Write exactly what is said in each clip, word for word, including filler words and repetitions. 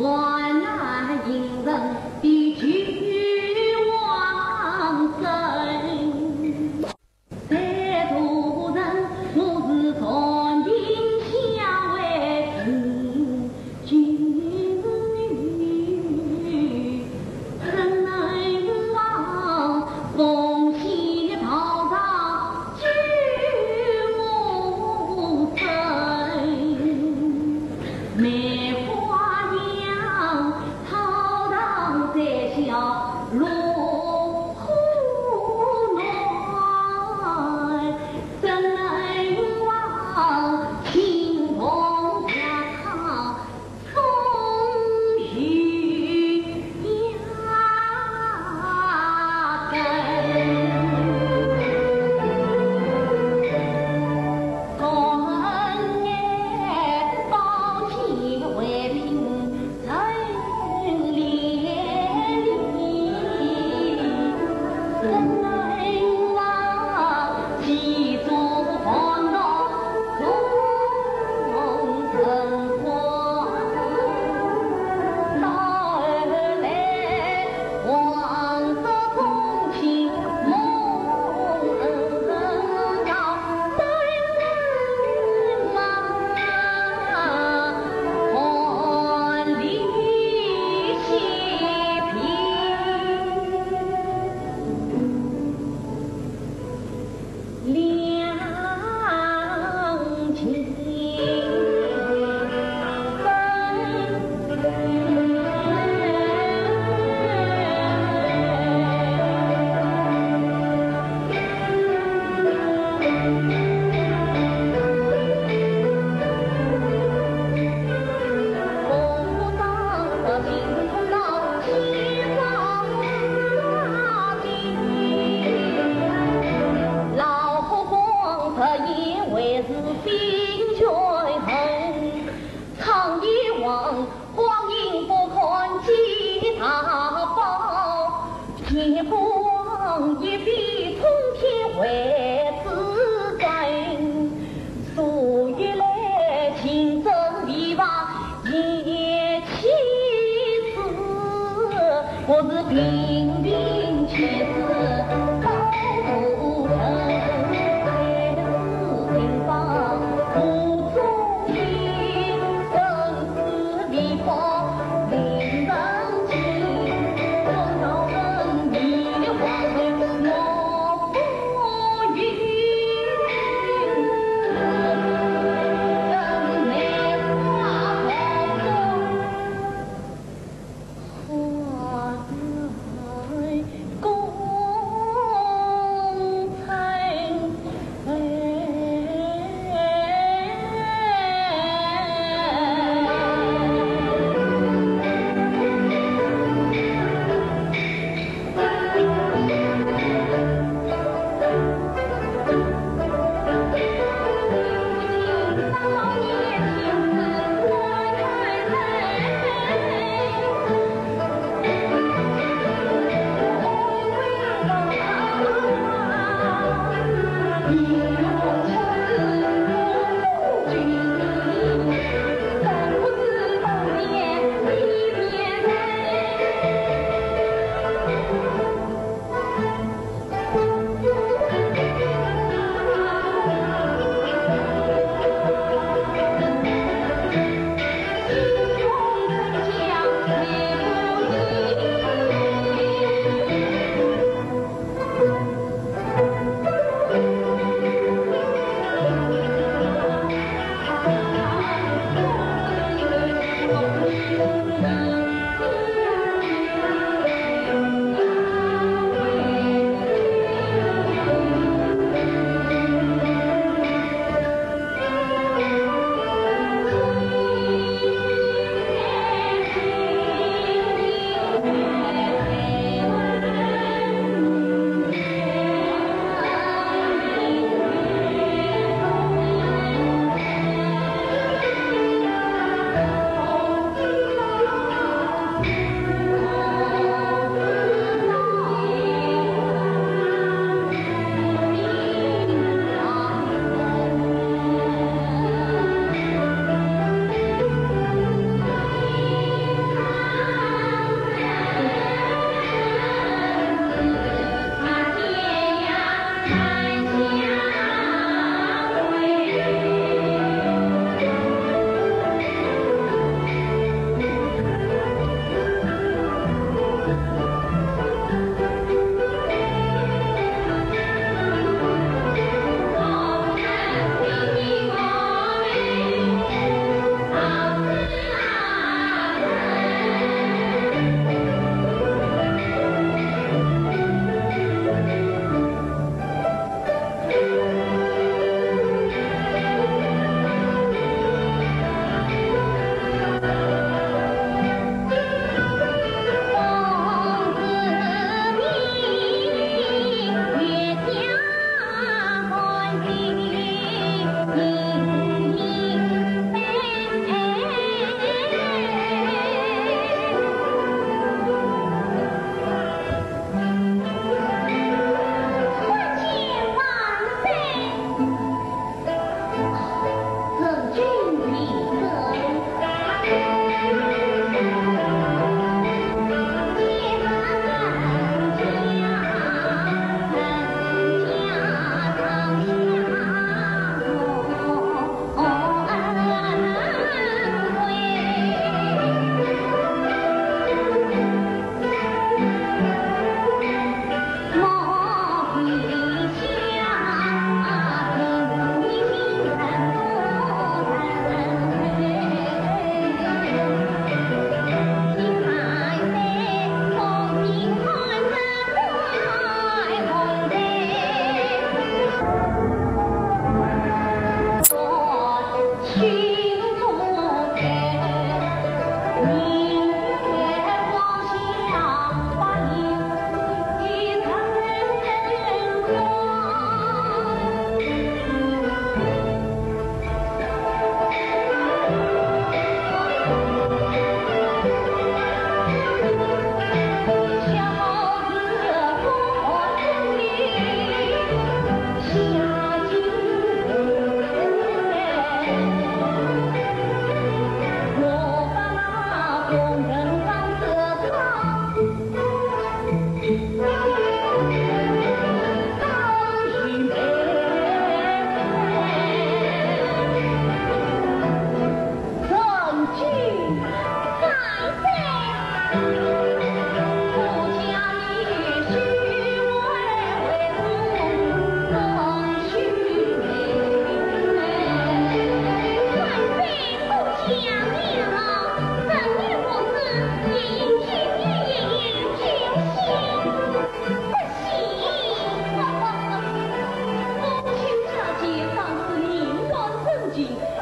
患难行人的救亡神。在座人，我是传情相会，情救女，怎能忘凤喜桃上救我身？ 梅花香，草堂摘下落花暖，怎能忘清风家，风雨呀。 老虎光着眼为是心全恨，苍蝇王光影不看几大包，天光一笔冲天为之真。 所以来情深意重也其次，我是平平其次，高不成，才是情方不中心，真是未报。 花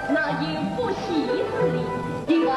那有不喜之理，你还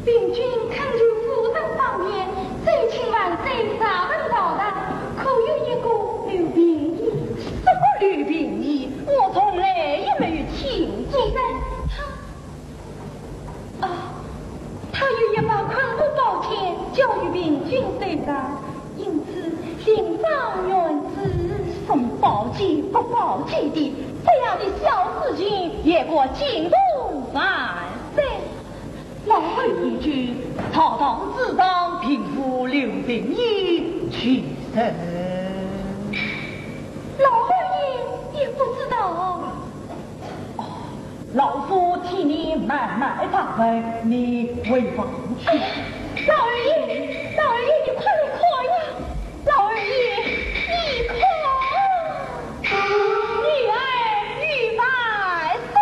平君恳求父神方便，奏请万岁查问朝堂，可有一个刘病医？什么刘病医？我从来也没有听过。既然他……啊，他有一把昆骨宝剑，交与平君手上，因此请上元之。什么宝剑不宝剑的，这样的小事情也不惊动万岁。 老儿言，去朝堂之上禀复刘病医其人。老儿言也不知道。哦，老夫替你慢慢查问，你回房去。老儿言，老儿言，你快来看呀！老儿言，你看，女儿与万岁。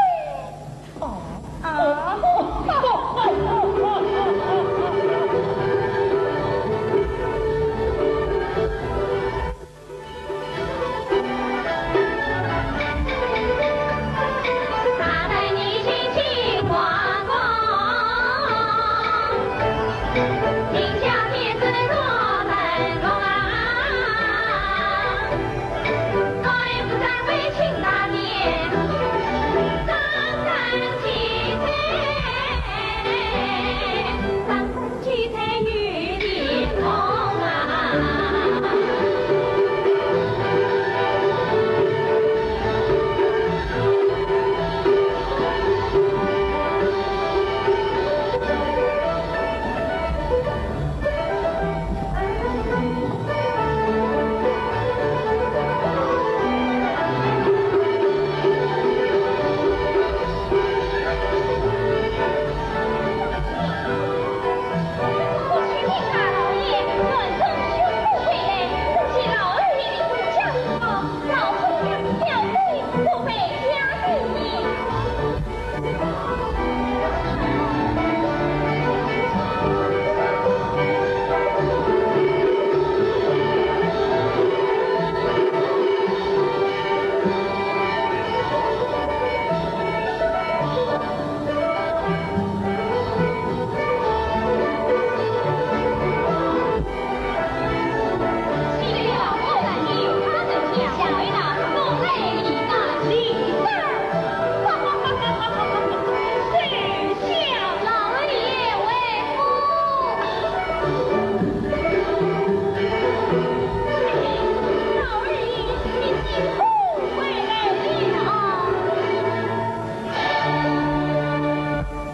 哦，啊。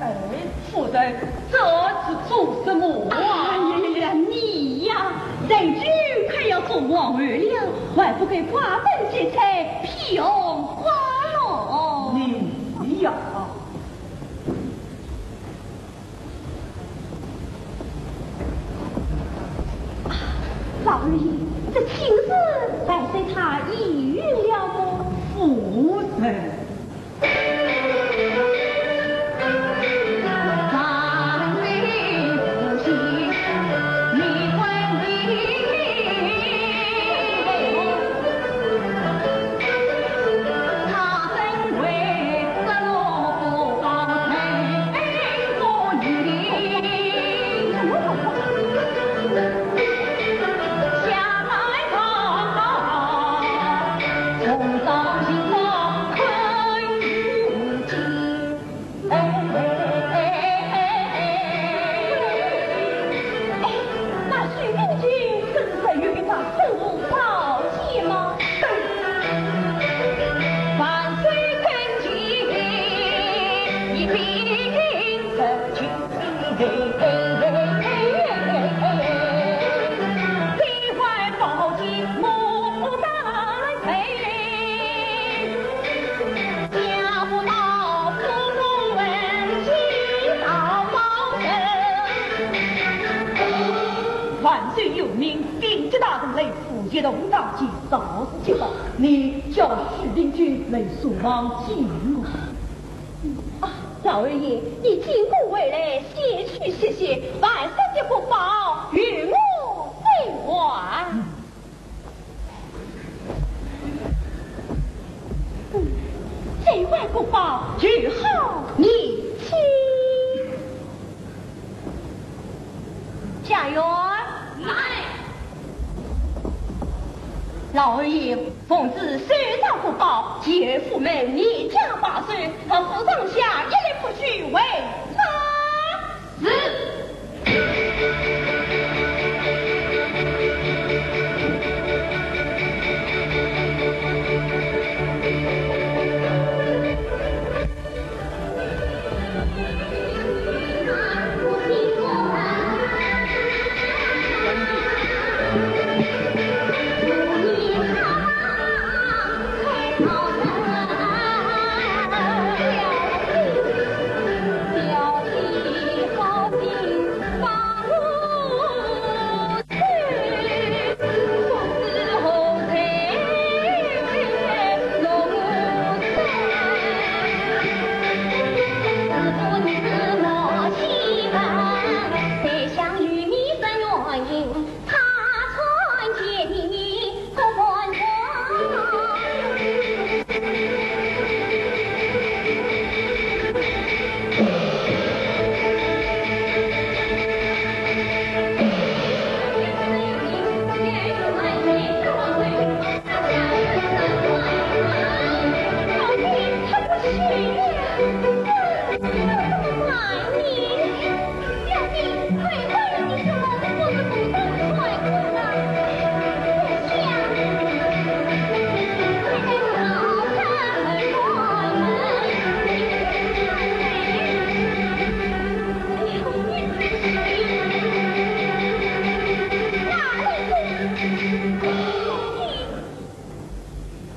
哎，夫人，这是做什么啊？哎呀，你呀，人就快要做皇后了，还不给寡人些菜辟邪化龙？你呀！老二爷，这亲事万岁他已允了么？夫人。哎，那水灵君真是有一把生物宝剑吗？对。万岁跟前，一并得救。 万岁有命，禀接大人来赴一同召见赵氏接报，你叫许灵君来书房见我。啊，老二爷，你进宫回来，先去歇息，晚上接国宝，与我再还。 这外国宝有好年轻。下院。来。老二爷奉旨搜查国宝，前赴门严加把守，和府上下一律不许违章。是。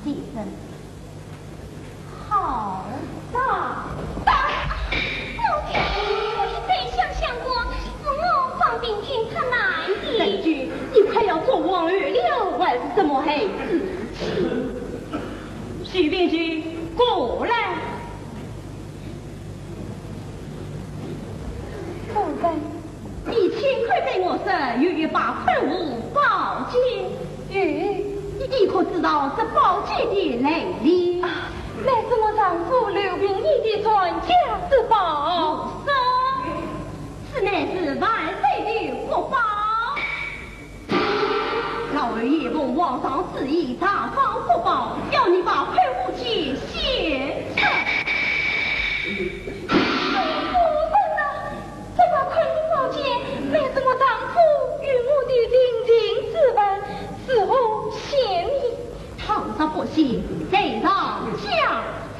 先生，好打。夫人，我一再相向过，是我放定军出难的。人君，你快要做王后了，还是什么孩子气？许平君，过来。 夫人，你亲口对我说，有一把昆吾宝剑。有。你可知道这宝剑的来历？啊，乃是我丈夫刘平你的传家之宝。我说，此乃是万岁的国宝。 老二爷奉皇上旨意，查访国宝，要你把昆吾剑献出。夫人啊，这把昆吾宝剑乃是我丈夫与我的定情之物，如何献礼？倘若不献，罪上加罪。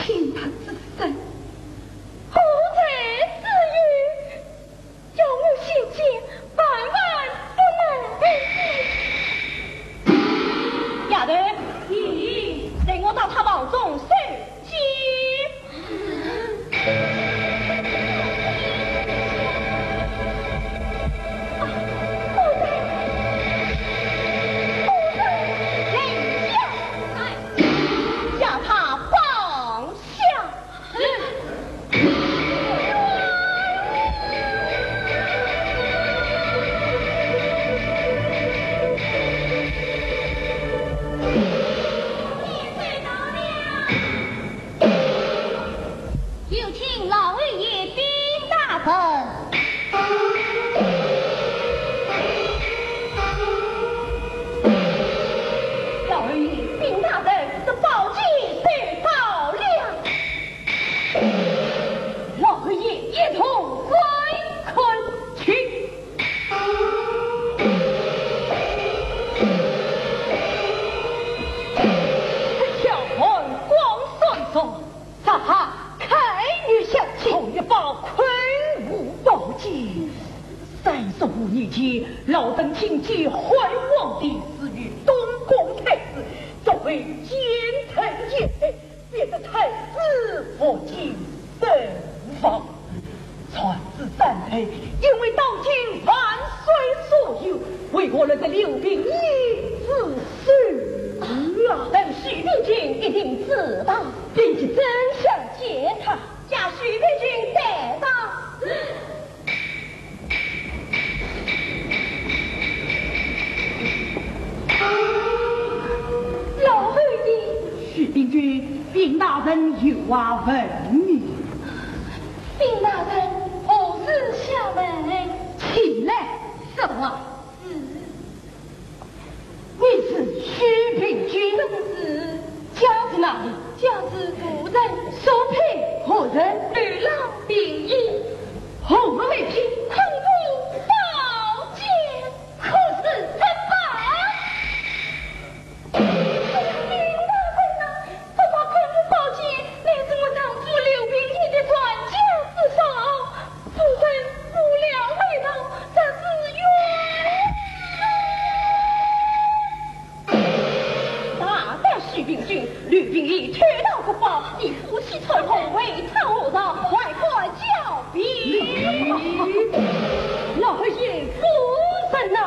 请他自首，何罪之有？要我献剑，万万不能。丫头，你随我到他房中搜剑。啊，夫人，夫人，人家，哎，将他绑 下。有请老二爷禀大人。 老二爷禀大人，这宝剑得到了。老二爷一同观看去。这条寒光闪烁， 啥？开玉香气。同一把昆吾宝剑，三十五年前，老臣亲见汉皇帝赐予东宫太子，作为奸臣奸妃，逼得太子服尽身亡。 传至三代，因为当今万岁所有，为何落得刘平你之手啊？等许平君一定知道。并将真相揭开，将许平君带上。老二爷。许平君，禀大人有话问你。禀大人，何事下门？起来说话。是。你是许平君？正是。家住哪里？家住土城。所配何人？刘郎并衣。何物未配？空腹宝剑。可是珍宝？禀大人啊， 这把空腹宝剑乃是我丈夫刘并衣的传家之宝，夫人不料未到，这是冤枉。大胆许平君，刘并衣偷盗国宝，你夫妻串通，为他而逃，还敢狡辩？老爷夫人呐！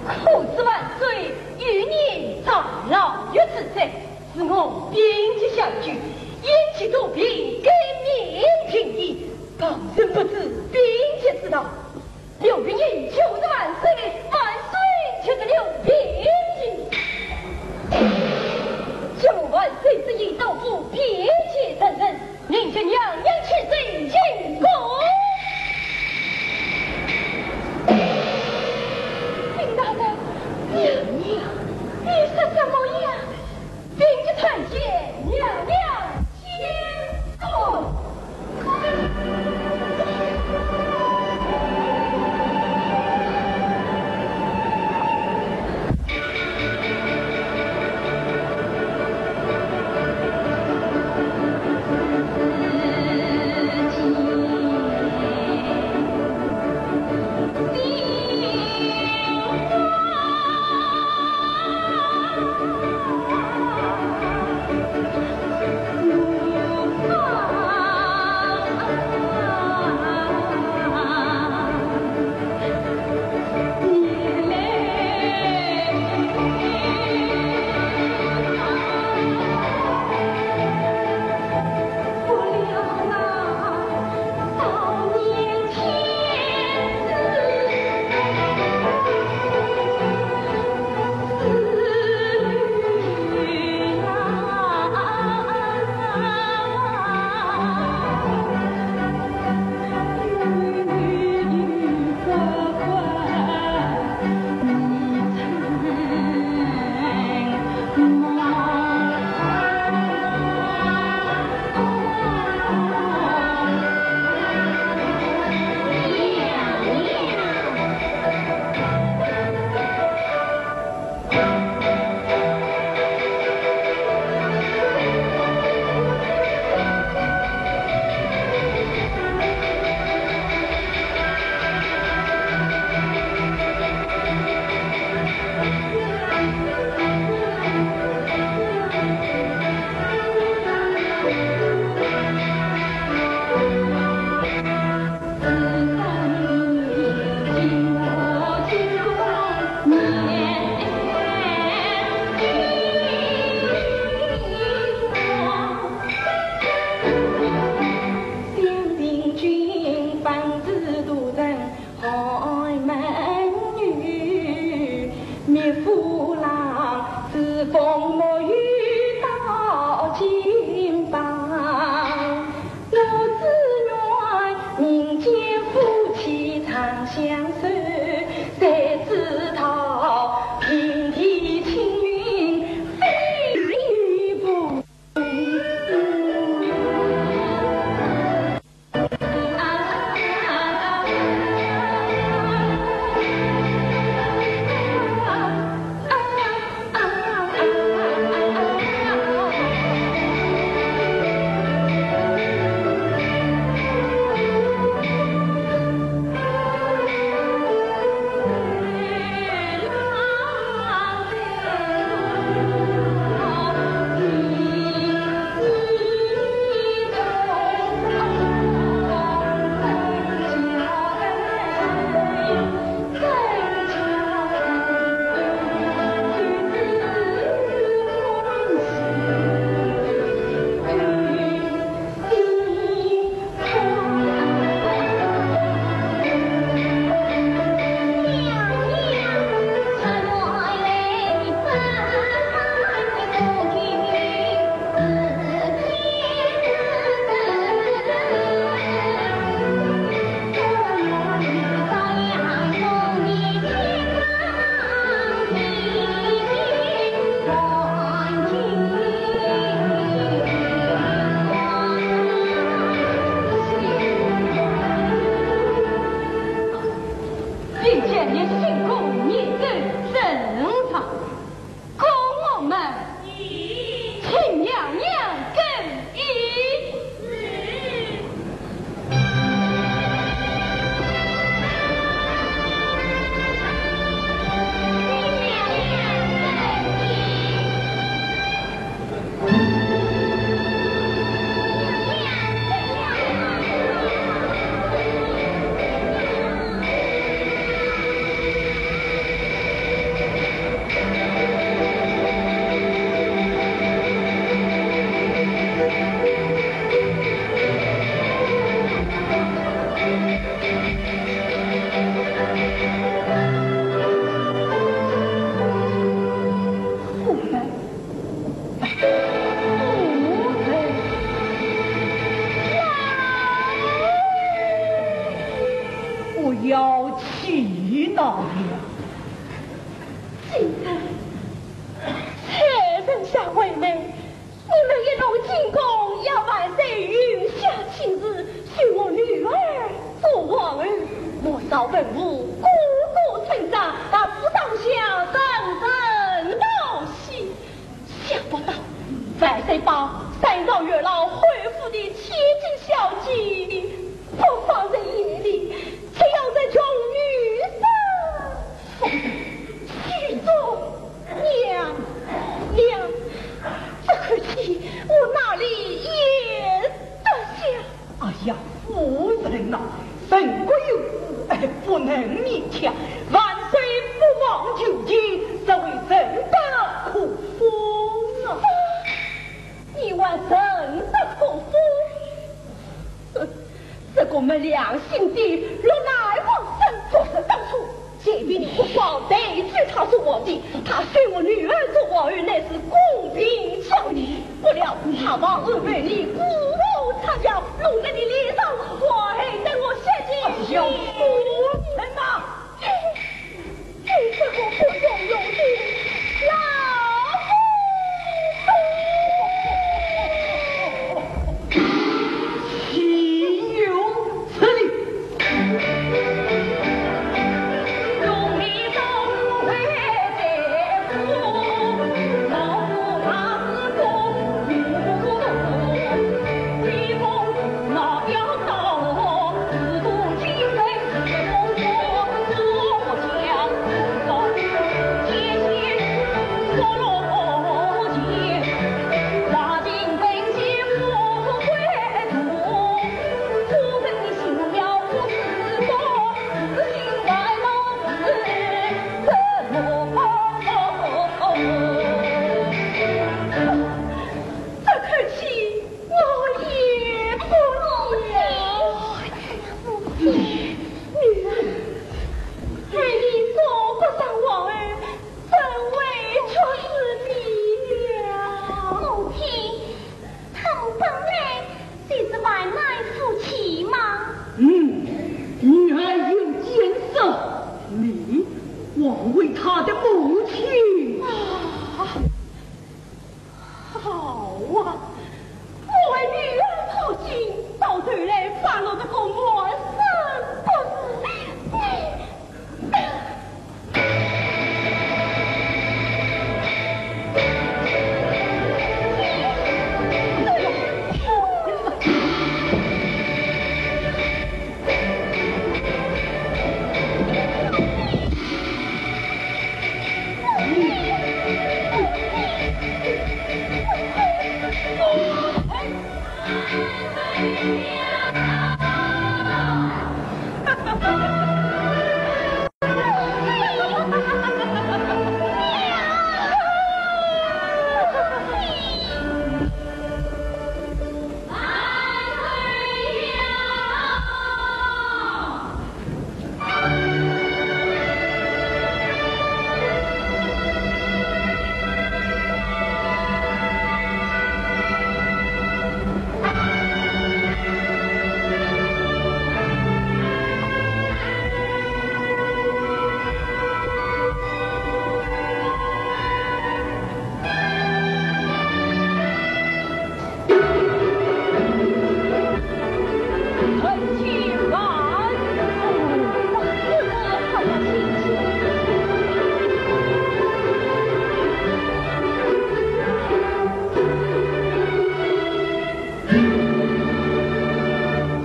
可是万岁，有人造谣于此，是我兵器相救，引起多兵，革命平议，旁人不知兵器之道。刘并衣求是万岁，万岁求是刘并衣。既蒙万岁之意，当复兵器成人， 命请娘娘起身进宫。禀大人，娘娘，你说什么呀？兵器在前，娘娘请。今日，采萍下回来，你们一同进宫，要万岁御驾亲授，许我女儿做皇后。莫道文武个个称赞，把武当下人人道喜。 想不到，万岁把三朝元老回府的千金小姐不放在眼里，却要这穷女人许做娘娘。这口气我哪里咽得下？ 哎呀，夫人呐，人各有志，哎，不能勉强。万岁不忘旧情，这位臣不可封啊。你还臣不可封？哼，这个没良心的落难皇孙，做事当初 前边的国王代替他做皇帝，他选我女儿做皇后，乃是公平正义。不料他忘恩负义，故意插脚，弄得你脸上无光，害得我血溅。哎呦，夫人呐！你这个不中用的老虎！ 岂有此理！这口气我咽不下。女儿，看你做不上皇后，真委屈死你了。母亲，他们本来就是万难夫妻嘛。嗯，女儿有见识，你枉为他的母亲。啊，好啊，我为女儿操心，到头来反落这个满身不是。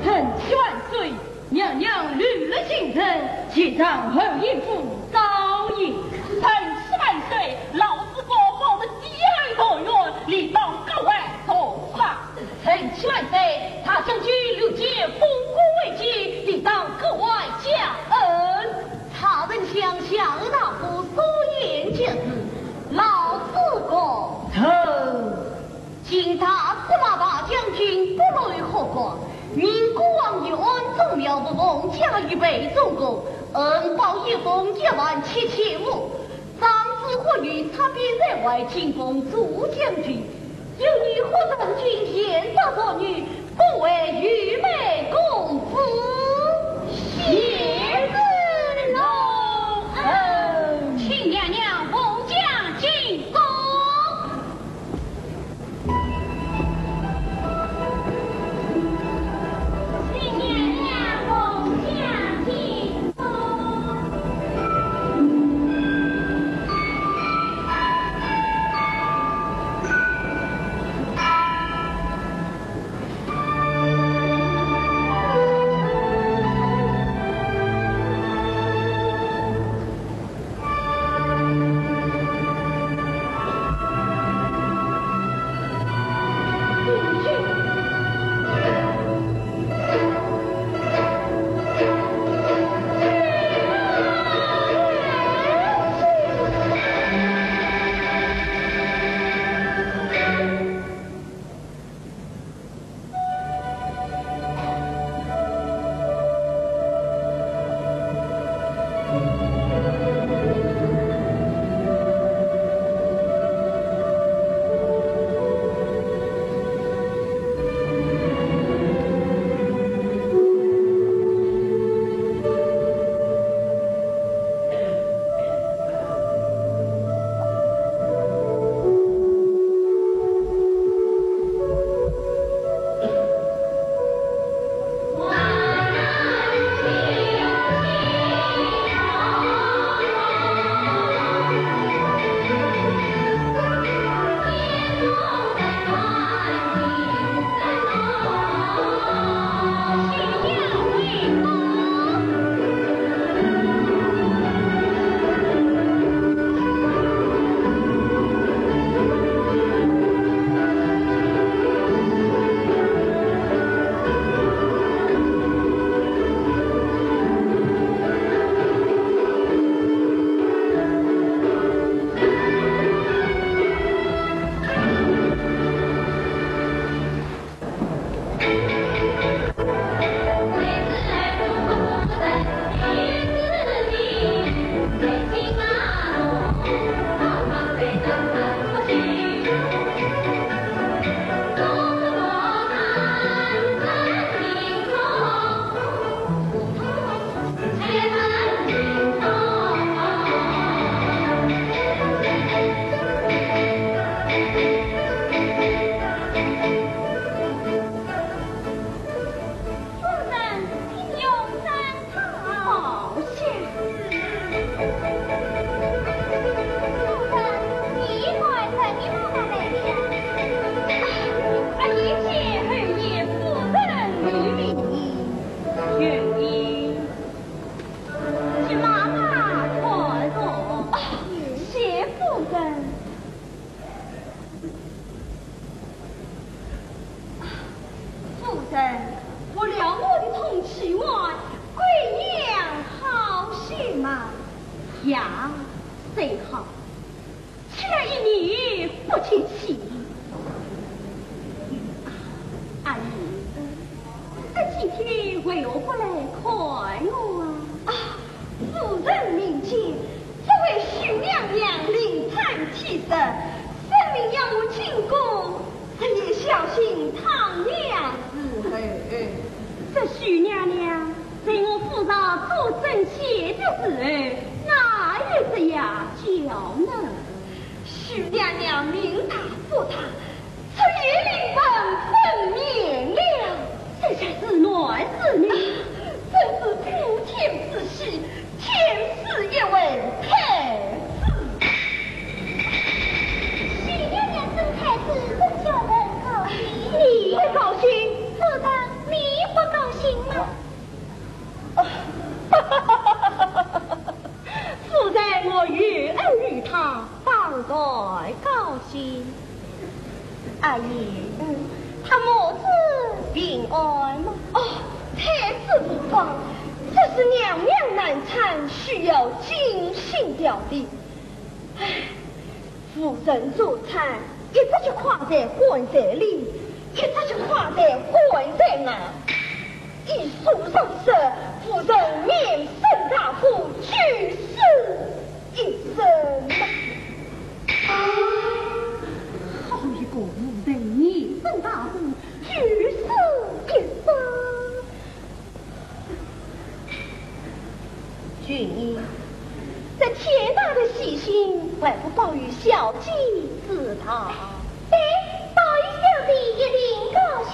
臣妾万岁，娘娘绿了京城，前上后一步招引。臣妾万岁，老子国王的第二个院，理当格外重赏。 臣妾万岁，大将军刘坚丰功伟绩，理当格外加恩。大丞相谢大夫所言极是，老子告。臣。今大司马大将军不露后冠，命孤王刘安宗庙不奉，加一倍重赏，恩报一封一万七千物。 赏赐或与察边在外进奉诸将军，有女或成亲贤达妇女，封为御妹公子。谢恩。生命要我进宫，日夜小心唐娘伺候。这许娘娘在我府上做针线的时候，哪有这样教呢？许娘娘命大福大，出入灵魂分明了。这才是男是女？真是普天之喜，天赐一位太子。许娘娘生太子，真叫人高兴。你也高兴？难道你不高兴吗？夫人，我有恩于他，当然高兴。阿姨，嗯，他母子平安吗？哦，太子无恙，只是娘娘难产，需要精心调理。唉，夫人助产，一只脚跨在棺材里，一只脚跨在棺材外。医书上说，夫人年生大福，九死一生。好一个夫人年生大福，九死一生。 君，这天大的喜讯，还不报与小姐知道？对，报与小姐一定高兴。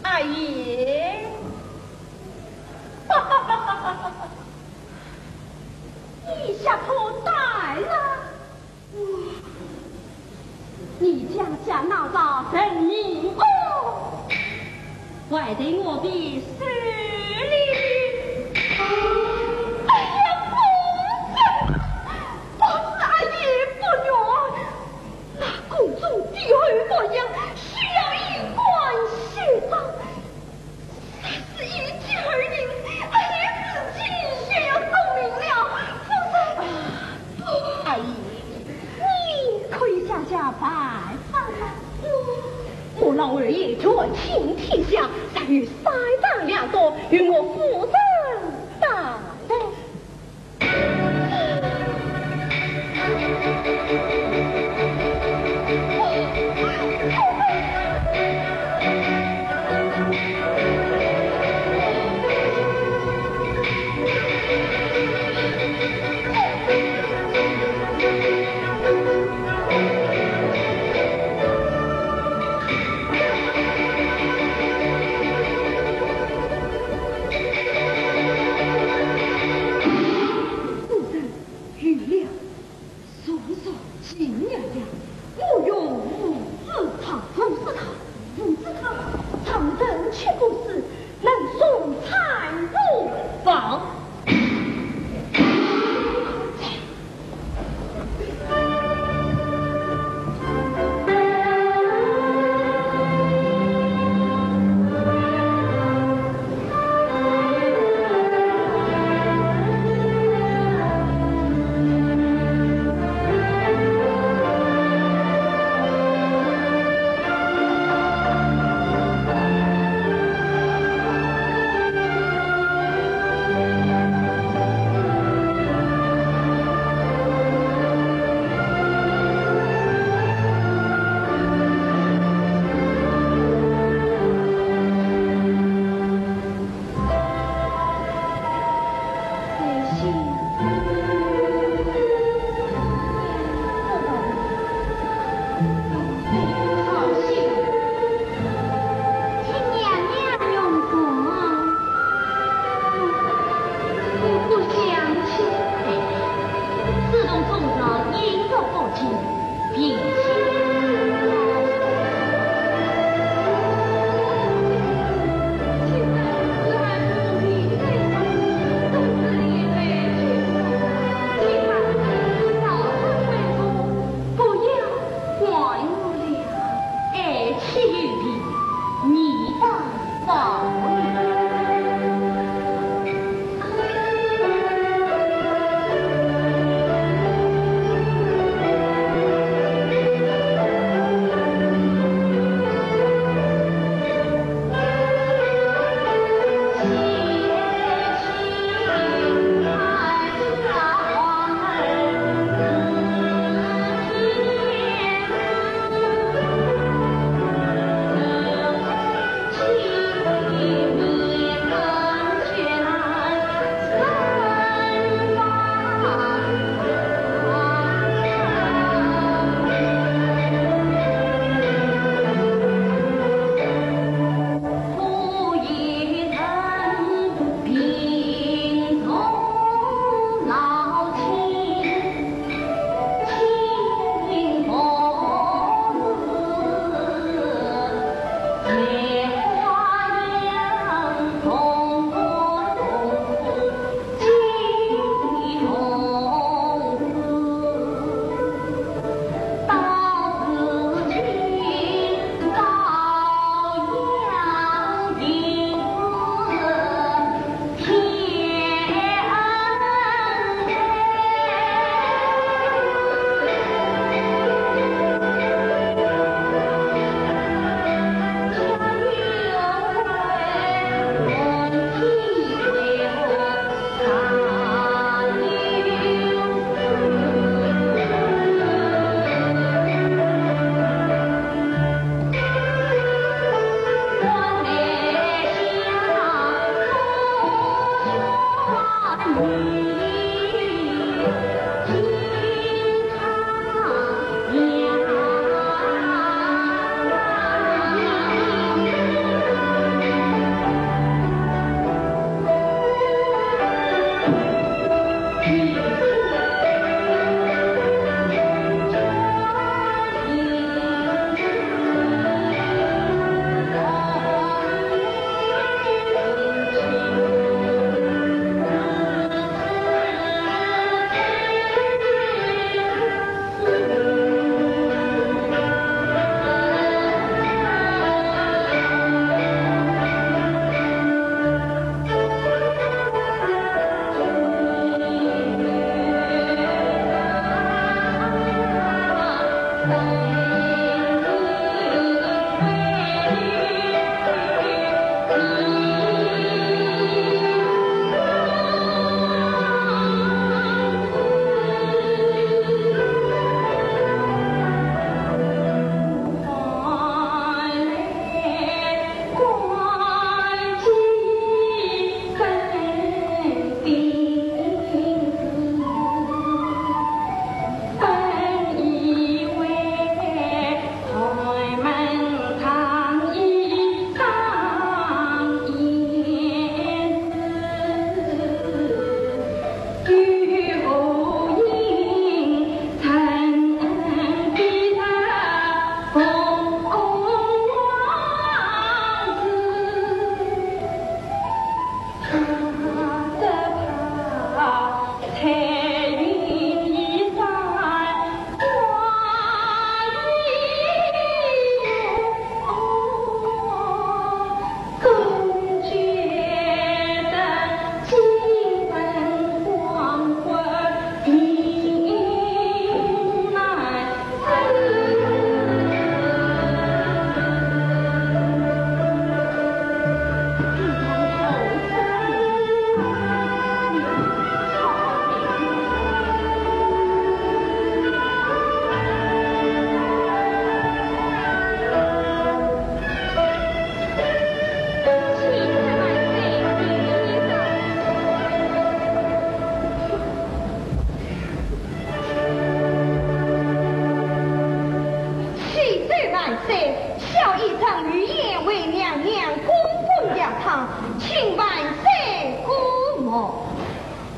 阿姨，你吓破胆了？你家下闹到人命案，还待我便受理。哎呀，夫人，不是阿姨不愿，那宫中的确有模样，需要衣冠禽兽。 是一举而定，哎呀，事情也要说明了，夫人。阿姨，你可以想想办法吗？我老二也权倾天下，尚有三长两短，与我夫人商量。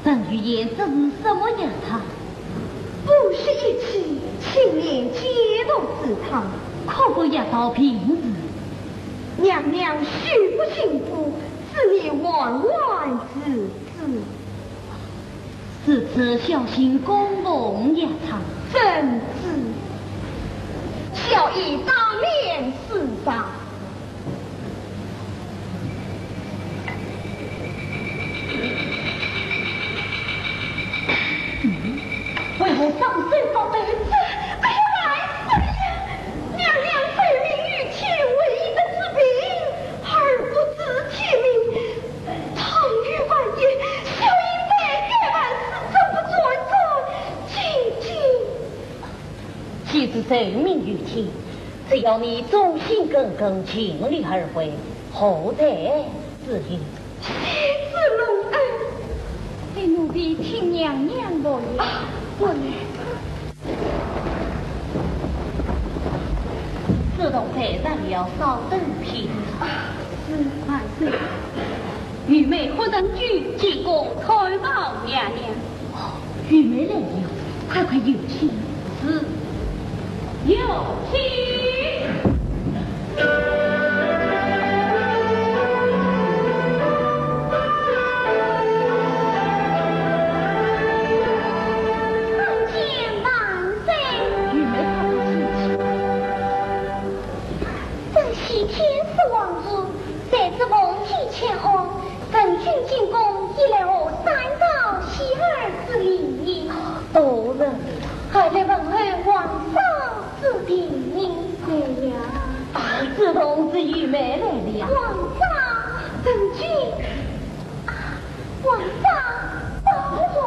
陈玉燕，这是什么药汤？不是一气青年解毒之汤，可否药到病除？娘娘休不轻浮，此乃万万之子。如此小心供奉药汤。遵旨。小医当面施药。 为何双手不动？这，哎呀，哎呀，娘娘分明与天为一的治病，而不知天命。倘有万一，小医百该万死，怎不转转紧急？既是受命于天，只要你忠心耿耿，尽力而为，何罪之有？ 谢主隆恩。待奴婢听娘娘佛言。啊，不来。子龙在上，稍等片刻。啊，是，慢走。玉梅和陈俊进宫叩报娘娘。哦，玉梅来了，快快有请。是。 有请。参见万岁。玉梅，快快请起。这些天色望日， 谁知凤体欠安，陈俊进宫，一来何三朝，喜儿之礼。多谢了。还来问候皇上之病。对呀。啊，这同是玉梅来了。皇上，陈俊。啊，皇上，保重。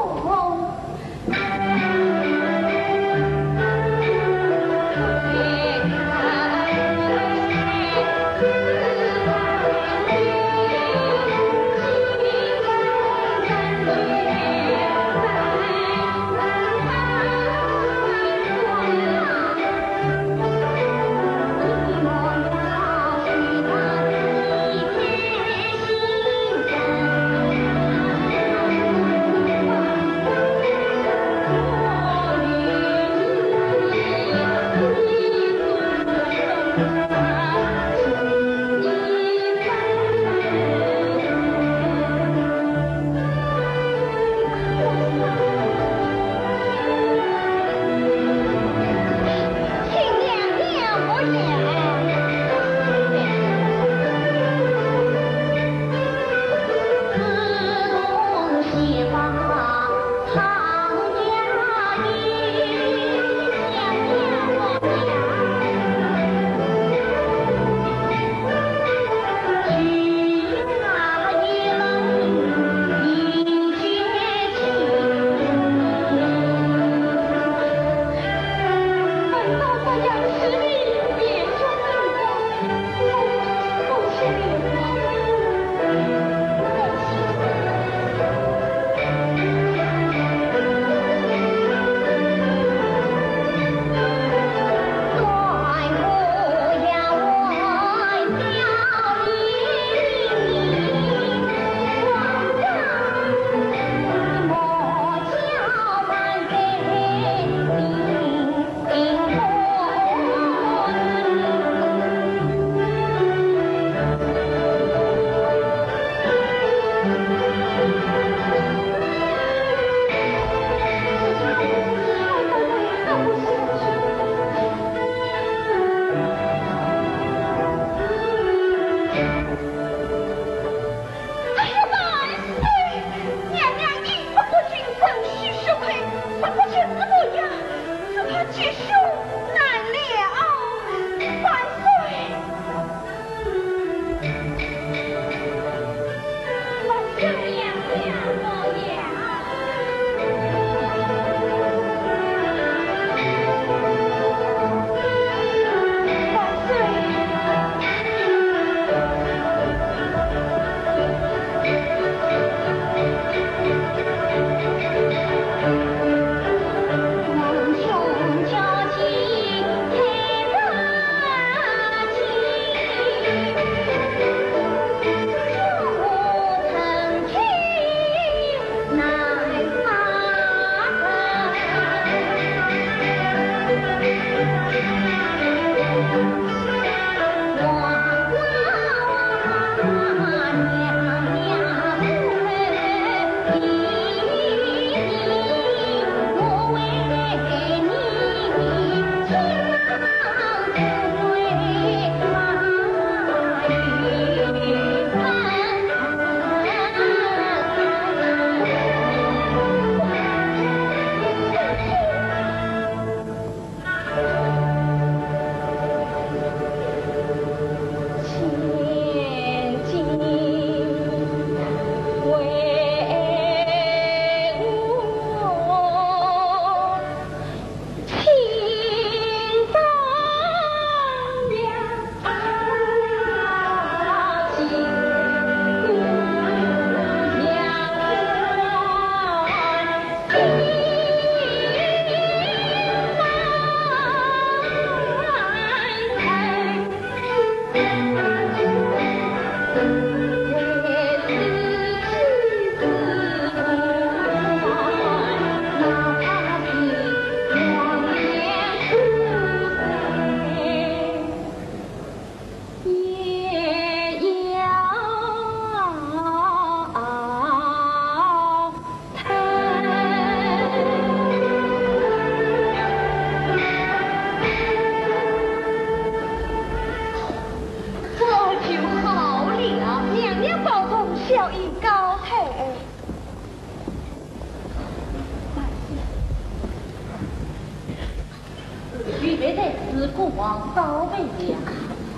宝贝呀，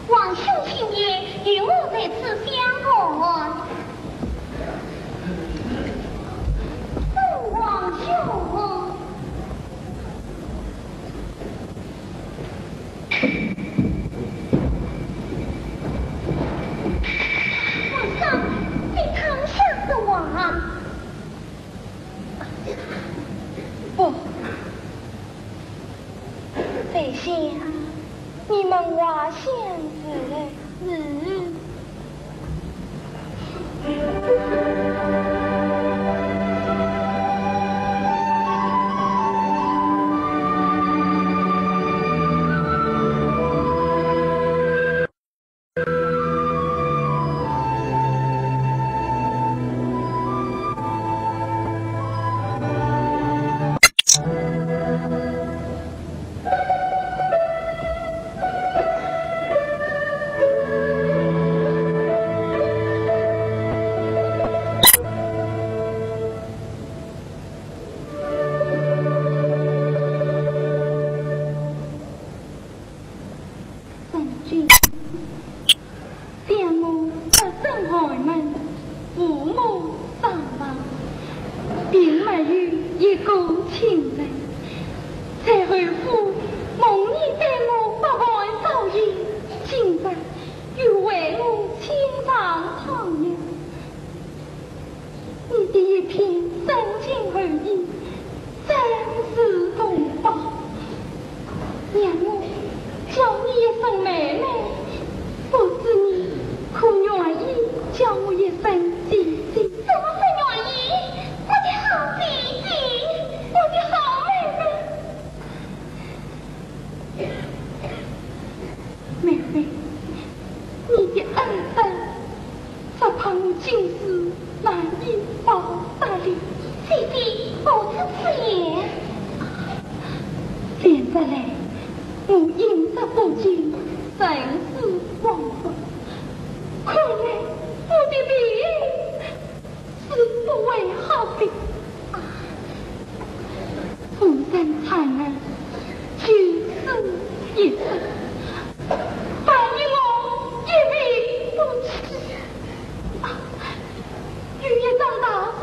王兄今夜与我在此相会，送王兄。皇上，你躺下说话。不， 在下你们华相寺来。是。将军，想我不曾开门，父母双亡，并没有一个亲人。在侯府蒙你对我百般照应，今日又为我亲上汤药。 你的一片深情厚意，真是同胞。让我叫你一声妹妹，不知你可愿意叫我一声姐姐？怎么不愿意？我的好姐姐，我的好妹妹。 妹妹，你的恩德，只怕我今世难以报答了。姐姐，何出此言？连日来，我饮食不进，甚是恍惚，看来我的病 是不会好的。啊，红尘刹那，九死一生，万一我一病不起，啊，有一桩大事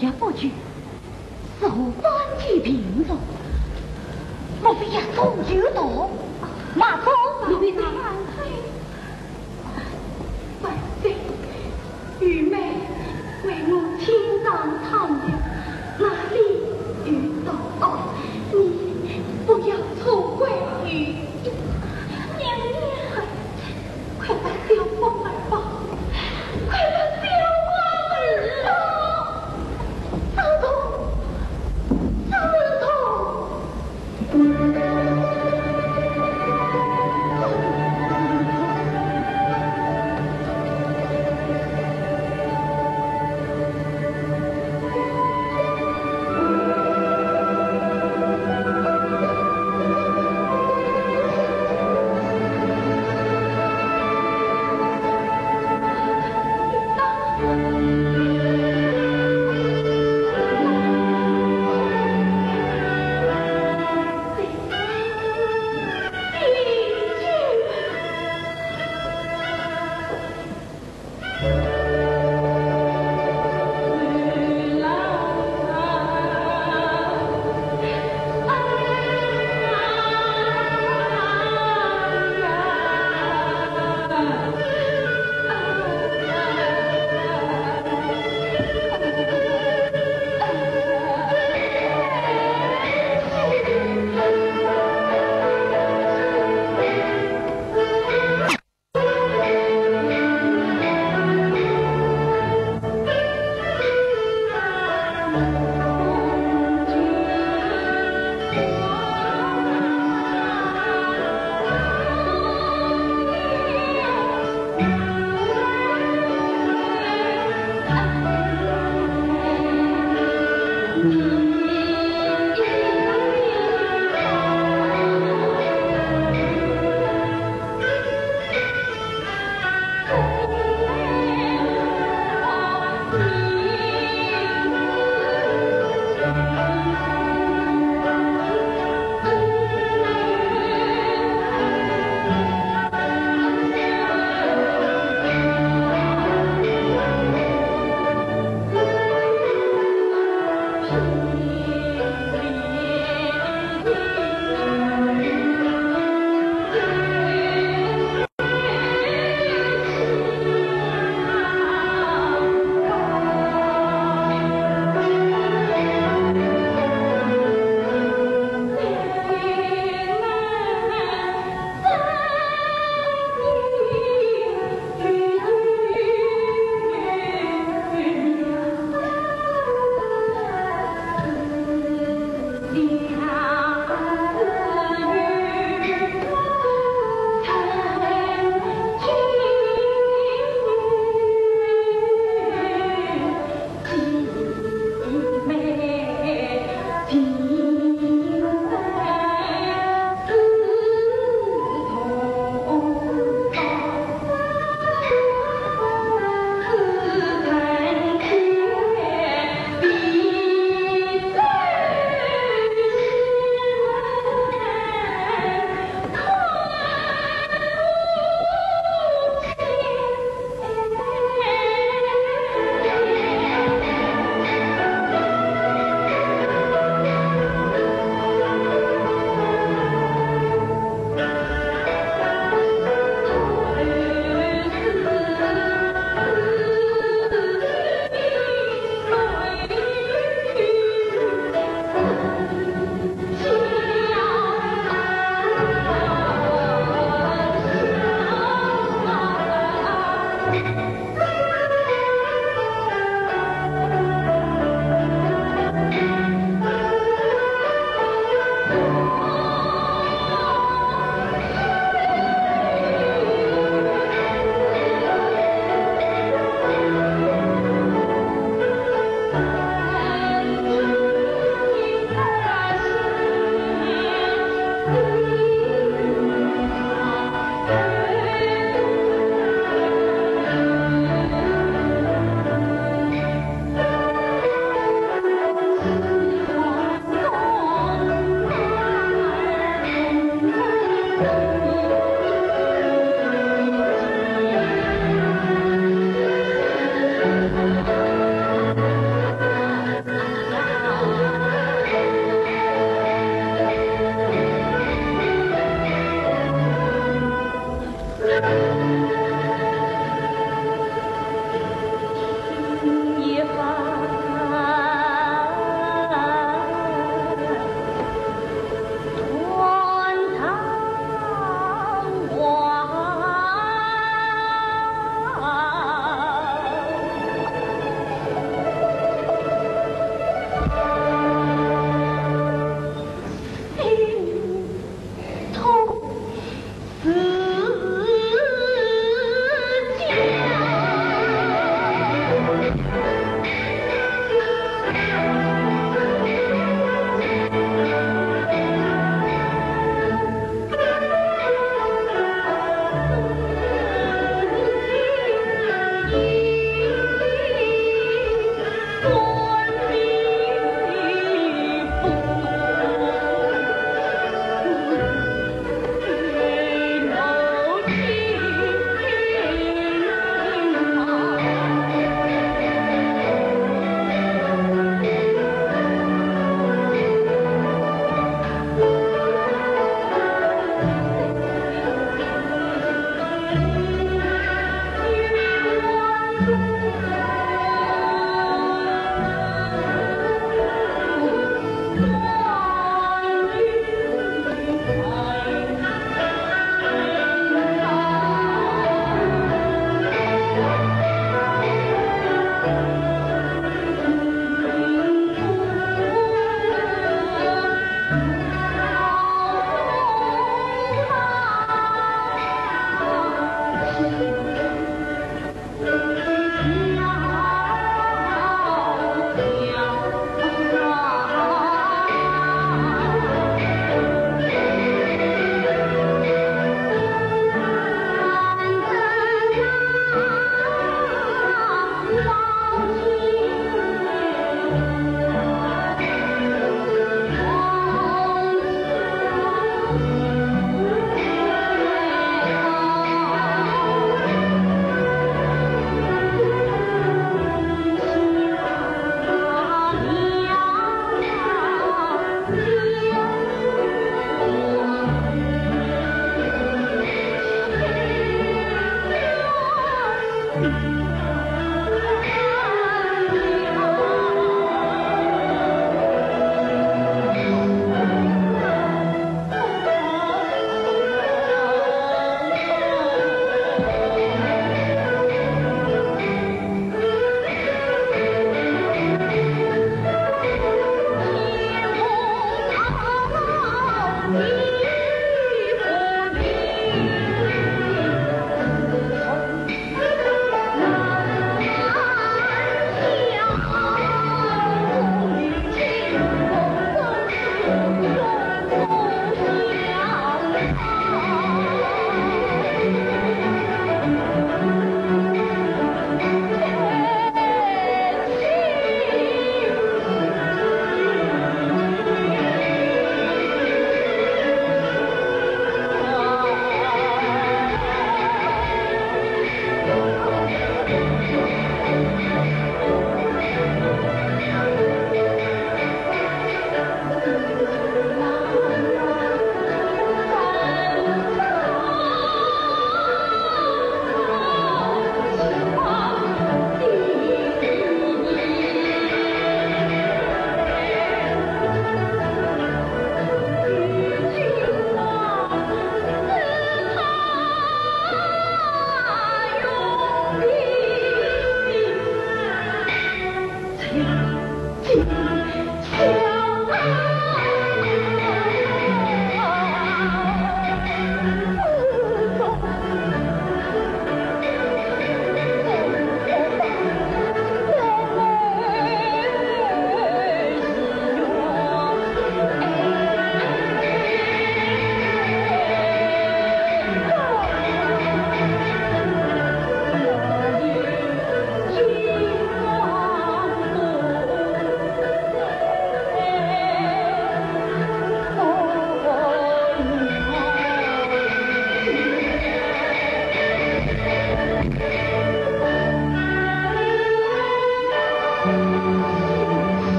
也不久，似乎翻起平复，莫非也中有毒？马芳，你们在……万岁，愚妹为我清伤汤药，哪里有毒？你不要错怪于……娘娘。 快把小凤儿抱！快把小凤儿抱！张总，张总！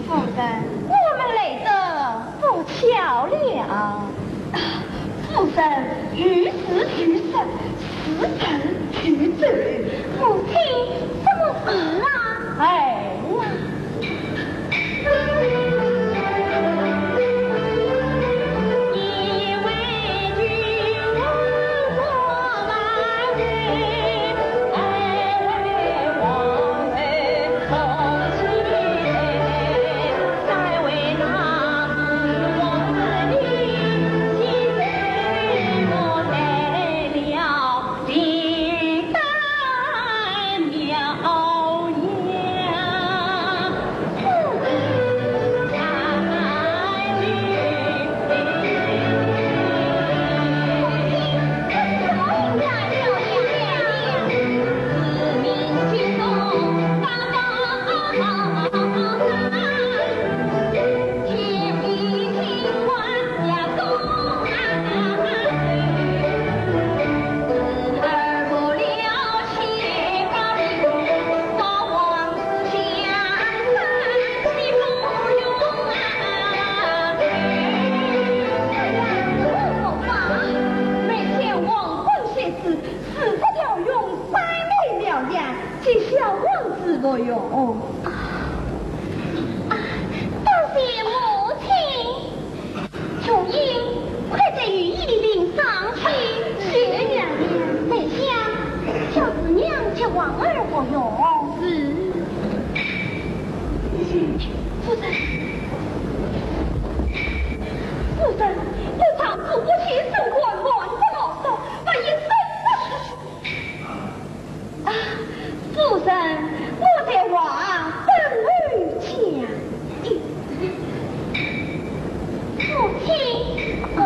夫人，我们来得不巧了。啊，夫人，有事就说，是人就走。母亲，什么事啊？儿啊。每天王冠写字，四十条用三美描样，给小王子服用。啊，多谢母亲。 琼英，快在御医里领上去。是，娘娘。梅香，叫四娘替王儿服用。是。夫人，夫人，我丈夫不幸身患慢性脑炎，万一生死 啊，夫人，我在外等候降令。母亲，啊。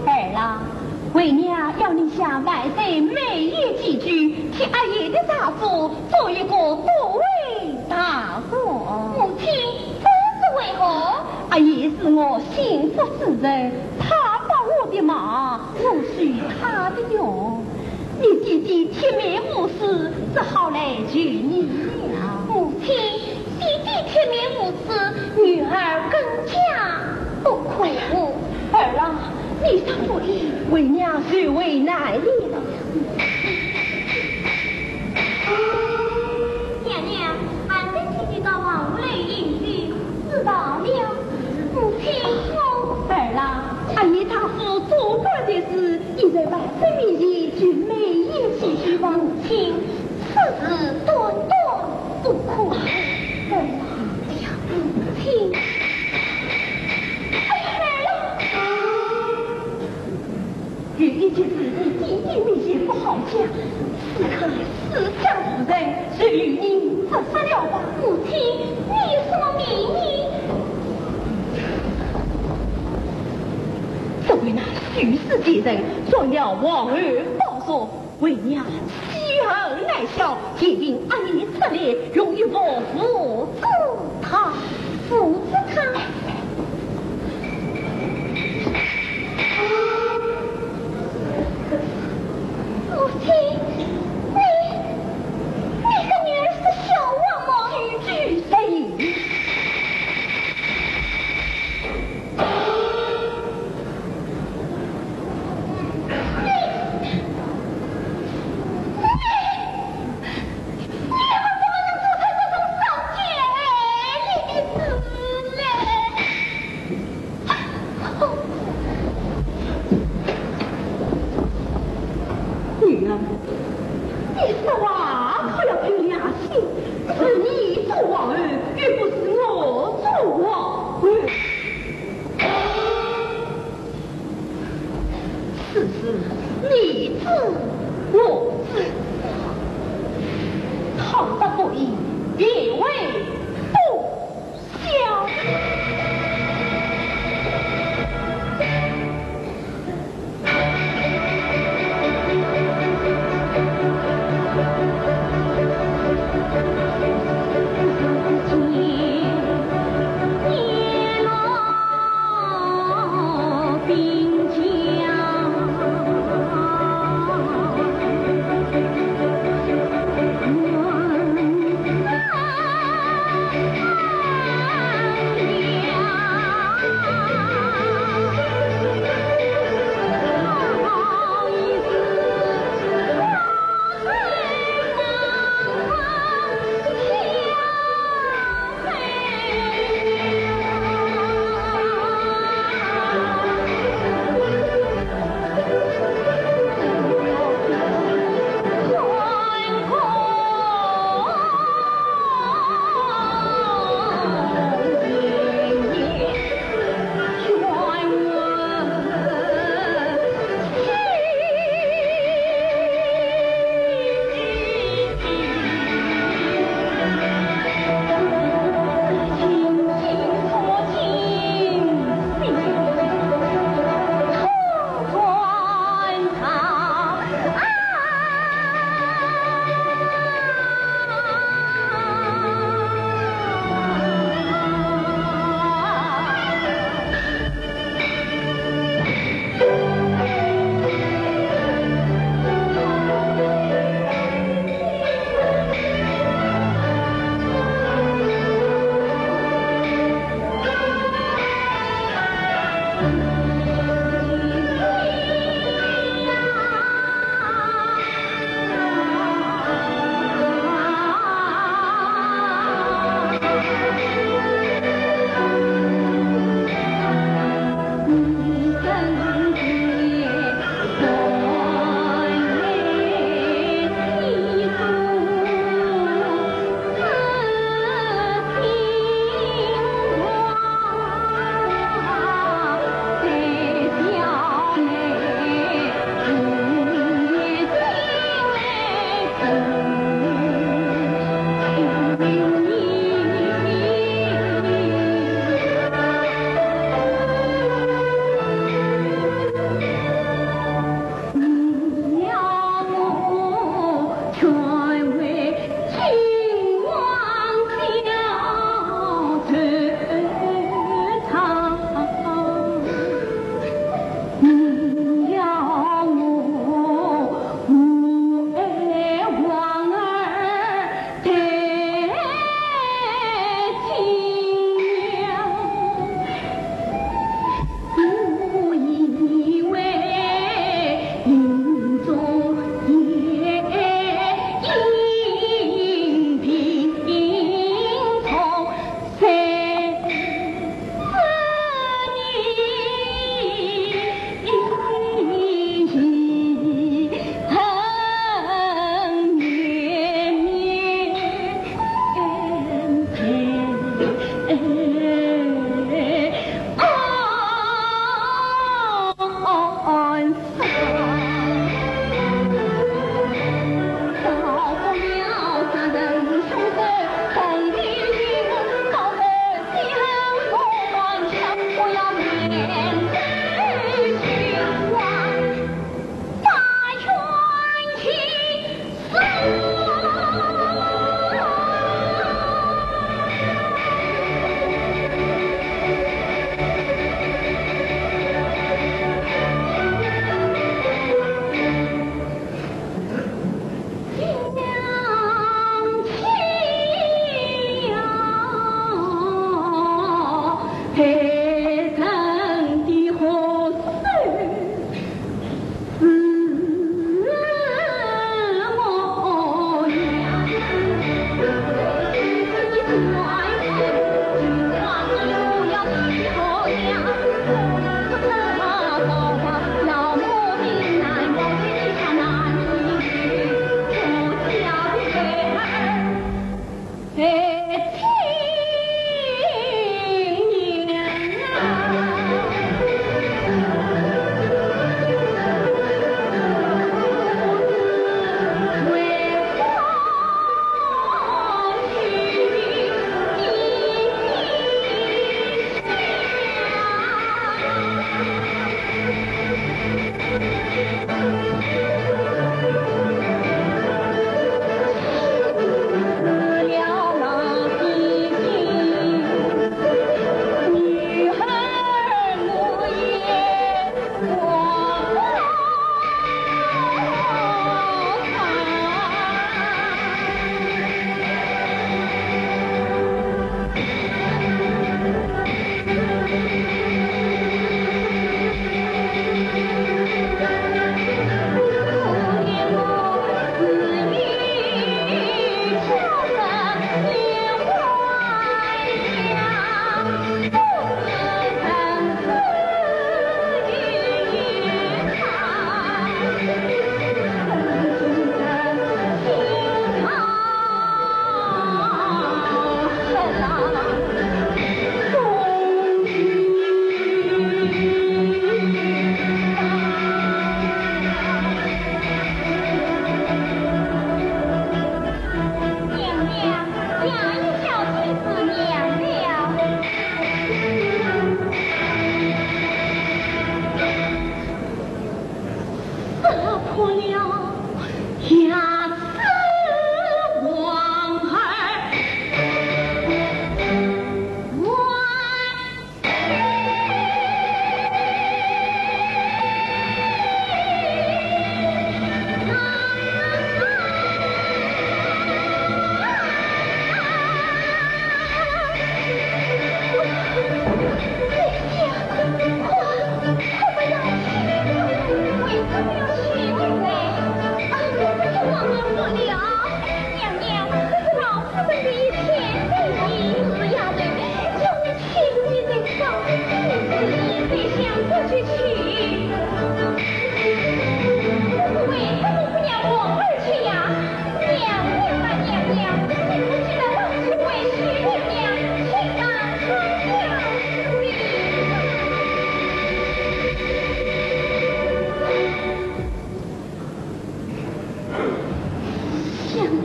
儿啊，为娘要你向外头美言几句，替阿爷的丈夫做一个不为大 母亲，这是为何？阿爷是我心腹之人，他帮我的忙，我受他的用。你爹爹铁面无私，只好来求你了。母亲，爹爹铁面无私，女儿更加不可。儿啊，你说不依，为娘实为难你了。 娘娘，慢些，姐姐到王府来饮酒，知道了。母亲，我。儿啊，阿爷丈夫做官的事，你在外甥面前就美言几句吧。母亲，此事断断不可。儿啊，哎呀，母亲。哎呀，儿啊！ 有一件事你第一面前不好讲，此刻是家无人，就由你直说了吧。母亲，你有什么秘密？只为那许氏贱人，装了皇后宝座，为娘 记恨难消，一定阿爷出来，用一副符咒他，符咒他。母亲，你，你的女儿是小王母，你去死！ 女儿，你说话可要凭良心，是你做皇后，又不是我做皇后。 此事你知我知，倘若不依，便为不孝。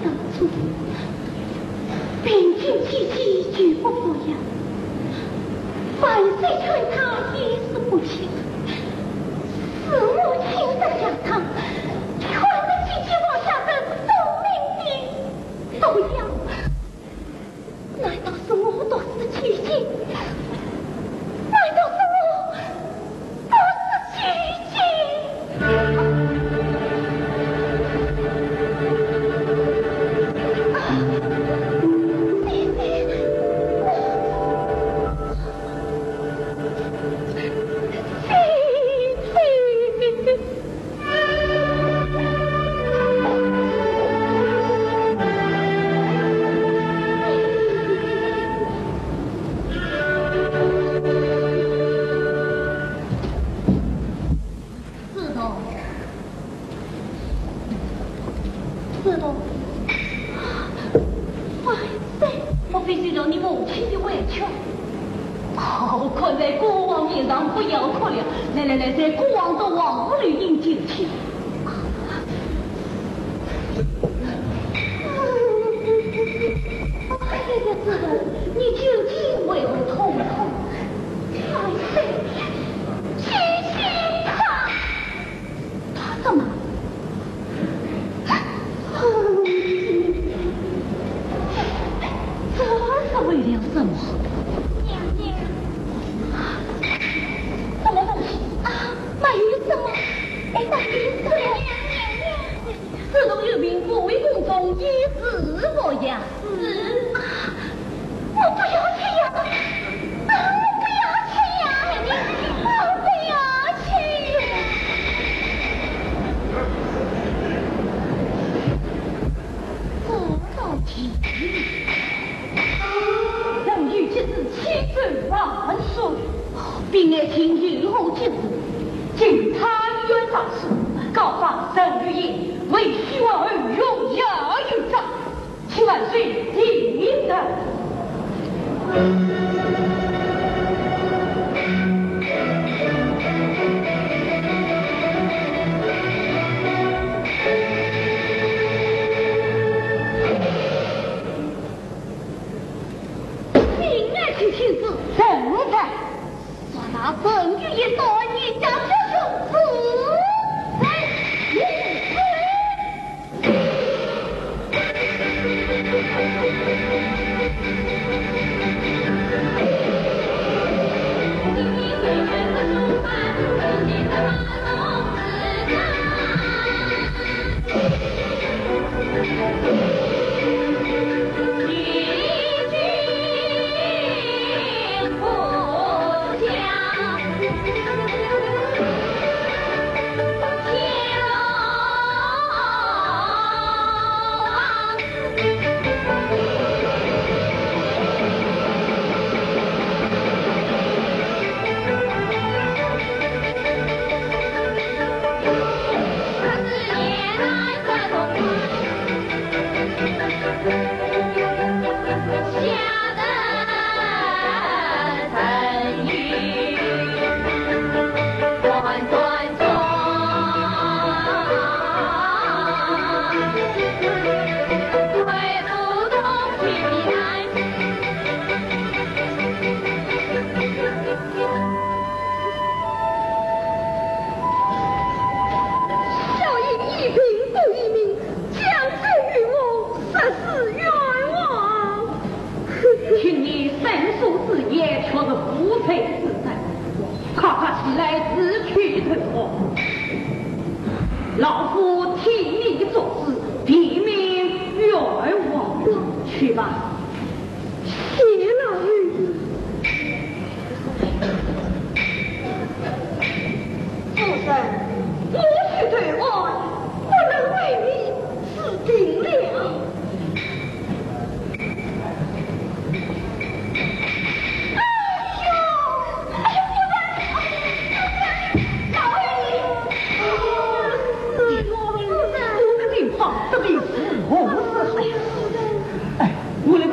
当初，凭凭姐姐就不服呀，万岁劝他也是不听，是我亲手将他劝得姐姐放下这送命的毒药。 难道是我毒死姐姐？难道是我毒死姐姐？啊，姐姐，我，姐姐。 子龙，子龙，万岁！莫非是了你母亲的委屈？ 哦，看在国王面上，不要哭了。来来来，在国王的皇后楼饮酒去。哎呀，子龙，你究竟为何痛哭？万岁，姐姐她 他怎么？这是为了什么？娘娘。什么东西？啊，没有什么。哎，没有什么。娘娘，娘娘。子龙有病，不回宫中，以死无恙。 是啊，我不要去呀！啊，我不要去呀！我不要去呀！我到底，人有急事千万万岁，病来请有何急事？请太医院大夫，告发陈玉英为徐惠儿用药有诈。 请万岁定夺。命案提亲事，正在。 说那陈玉英到你家做什么？哎，你，小医一病不医命，将军与我实是冤枉。听你申诉之言，却是无罪之身，快快起来自取罪受。老夫替你作主，提名冤枉。去吧。 谢老爷。夫人，我许罪案不能为你自定了。哎呦，哎呦，夫人，夫人，老爷，哎呦，夫人，夫人，这个地方，这里是何事？哎，我来看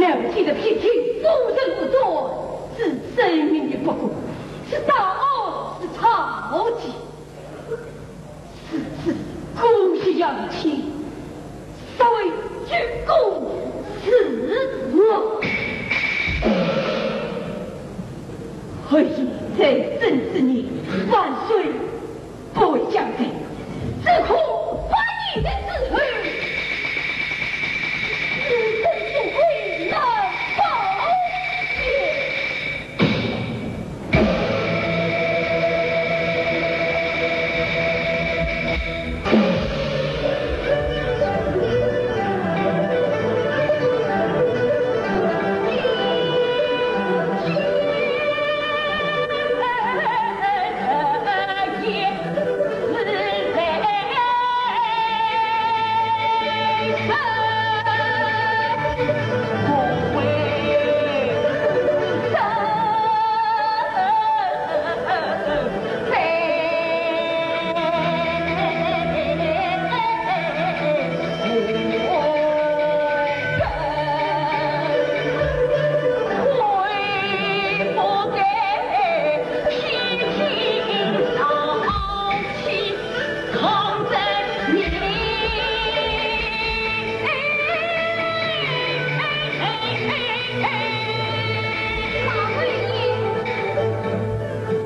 老妻的脾气不仁不端，是生命的不公，是大恩，是草芥。 是，是，姑息杨千，实为居功自我。何以在生之年，万岁不为将在，只可百年的时候，是真不愧难保也。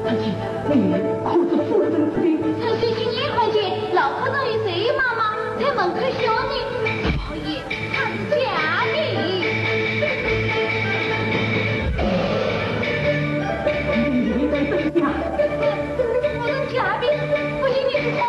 大姐，你可知夫人之病？是最近也看见老夫人与谁妈妈在门口笑呢。老爷，她是假病。你，你在说假？夫人假病，不信你去看。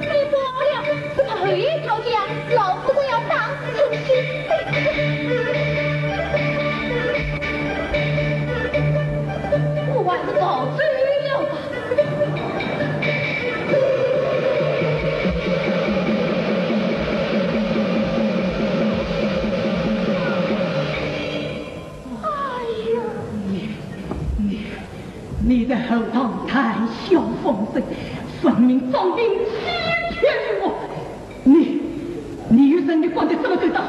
你不了，我们后一条街，老夫子要打出去。我还是逃走了吧。 哎呀，你，你，你在后堂谈笑风生，分明装病欺骗于我。你，你与人的官的这么对待，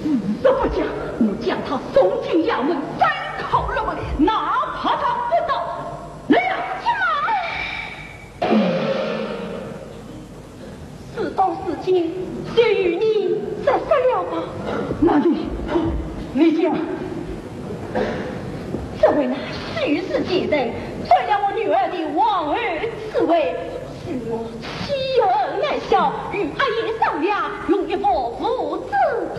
事实不假，我将他送进衙门，斩口勒问，哪怕他不招。来呀，去马！ 事到如今，就由你说了吧。曼桢，你讲。这位乃许氏奸臣，夺了我女儿的皇后之位，使我妻儿难保，与阿爷商量，用一幅符纸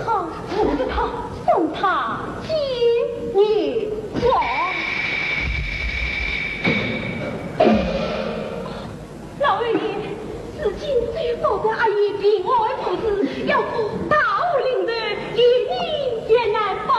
汤，符纸汤，送他见阎王。 老爷，如今只有保管阿爷平安无事，要过大祸临头，一年也难保。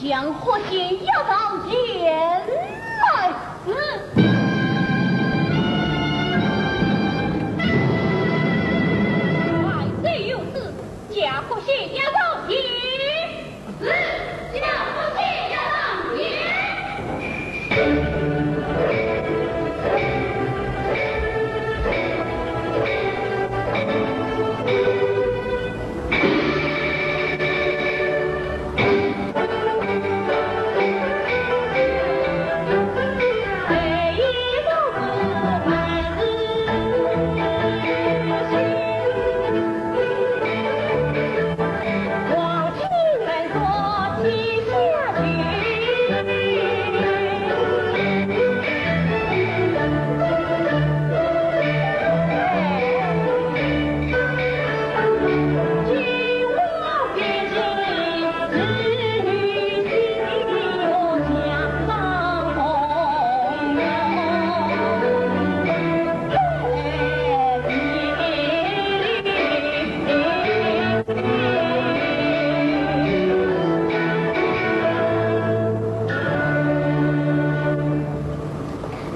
将霍兴押上前来。是。万岁有旨，将霍兴押上前。是，将霍兴押上前。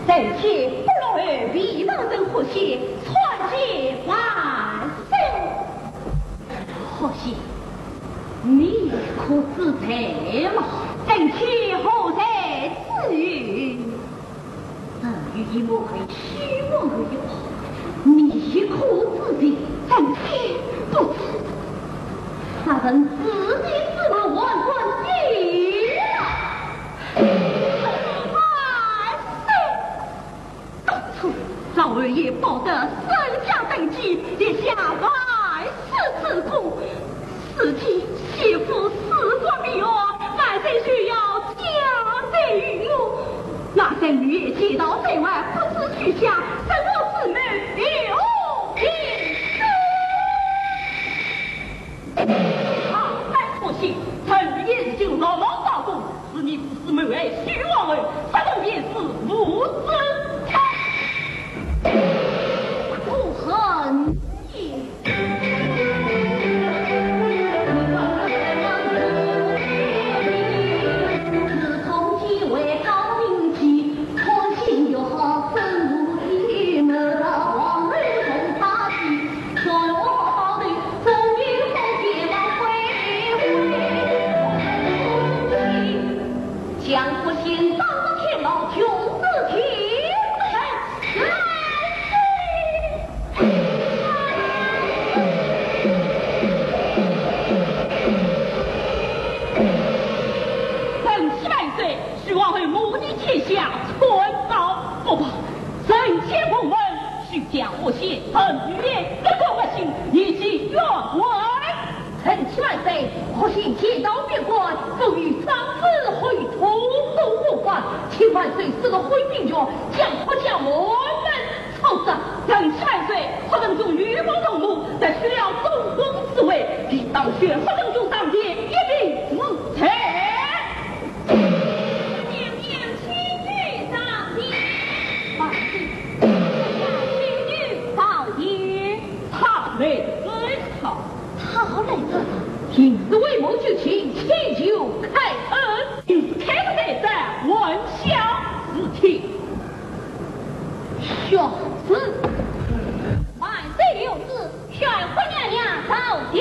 臣妾不落后，未曾等霍兴，参见万岁。霍兴，你可知罪吗？臣妾何罪之有？ 这与一幕后虚妄而已，你可知罪，臣妾不知。杀人之罪，只问万岁。万岁！当初赵侯爷保得守家登基，立下万世之功， 如今先父死国灭国，万岁就要加罪于我。那神女也见到罪犯，不知去向，生我之母有何凭据？好，太可惜，臣女也是进入牢房大功，是你自私谋害许皇后，杀人便是无知。可恨也！ 将不幸当天牢，穷子天来。 臣妾万岁，许皇后母仪天下，寸草不拔。臣妾奉命，须将霍兴、陈玉莲各个活刑，以及冤枉。臣妾万岁，霍兴奸盗边关，不与长子后土公公官，请万岁赐个回兵权，将霍家满门 好的，臣妾万岁，霍成中与我同谋，夺取了中宫之位，理当选霍成中当前，一并处斩。娘娘请御上殿。万岁，臣下请御上殿。他来哉。他来哉。今日为母求情，请求开恩。今日开恩在上，还小事情。 宣旨。万岁有旨，宣霍娘娘上殿。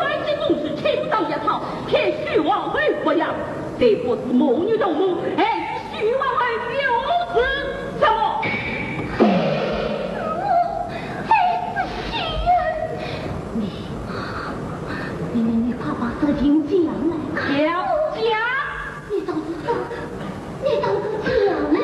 百姓总是欺负张家昌，骗许王后不要，这不是母女同盟，害死许王后又是什么？害死许……你，你，你，你快把事情讲来。讲，讲。 你到底是，你到底是怎样了？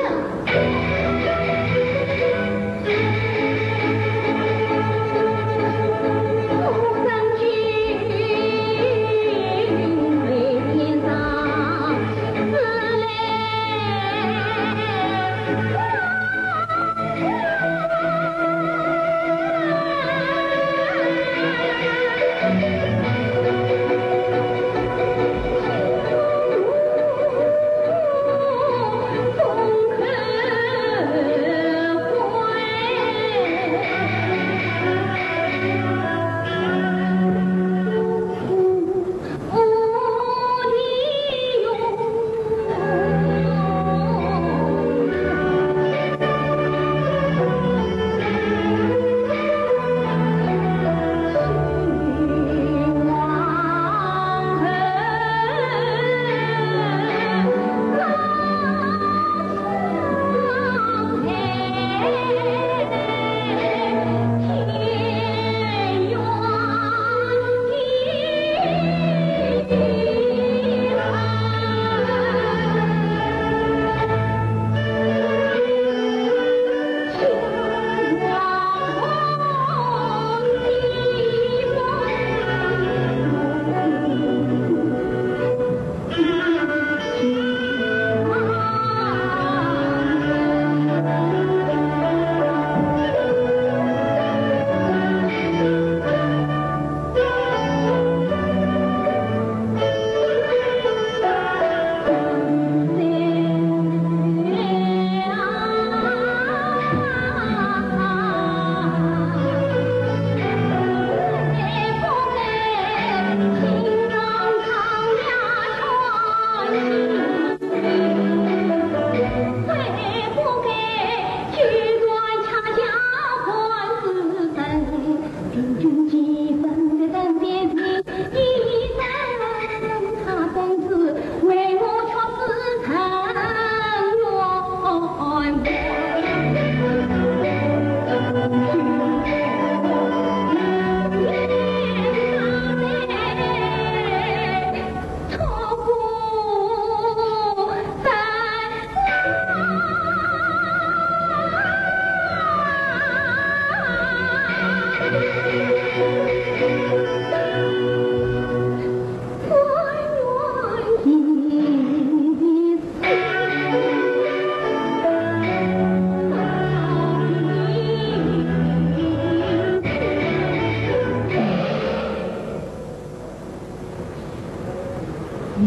你，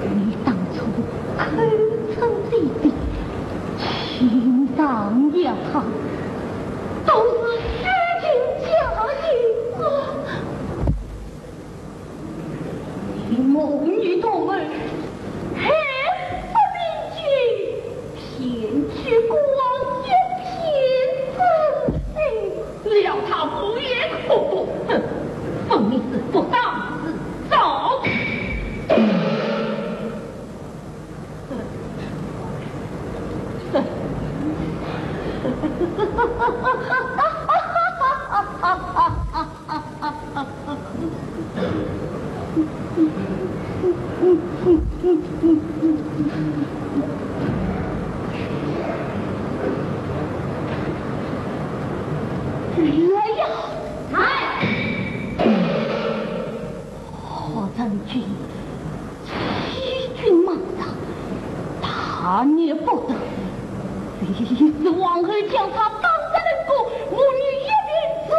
你当初口称弟弟，情长也好，都是虚情假意啊！你母女同门，害死民警，骗取光阴，骗子。 料他无言可不，哼，分明是不打自招。来呀！来！何将军欺君罔上，大逆不道！这一次王后将他当在冷宫，母女一并自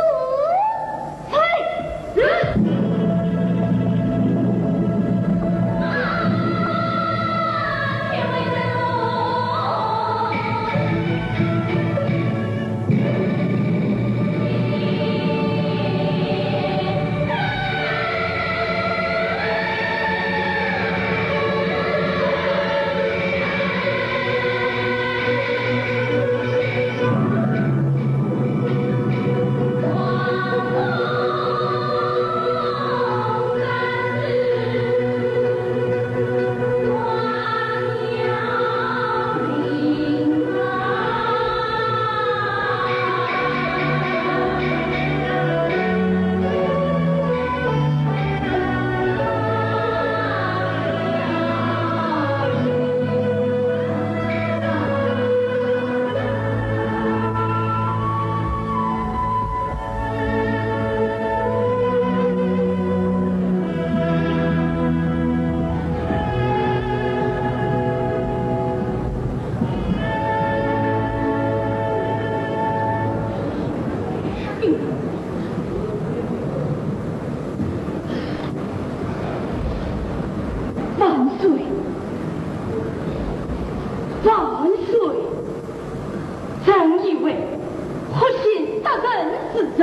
万岁！万岁！朕以为，霍兴杀人是实，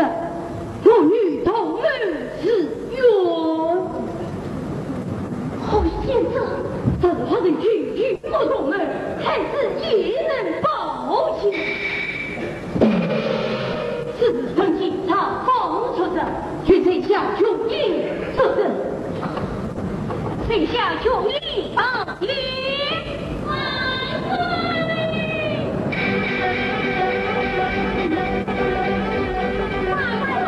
我女同谋是冤。霍兴这，这是何人与我同谋，还是也能报信？ 此事本应朝纲作证，由宰相穷英作证。宰相穷英，啊，礼。万岁！万岁！万岁！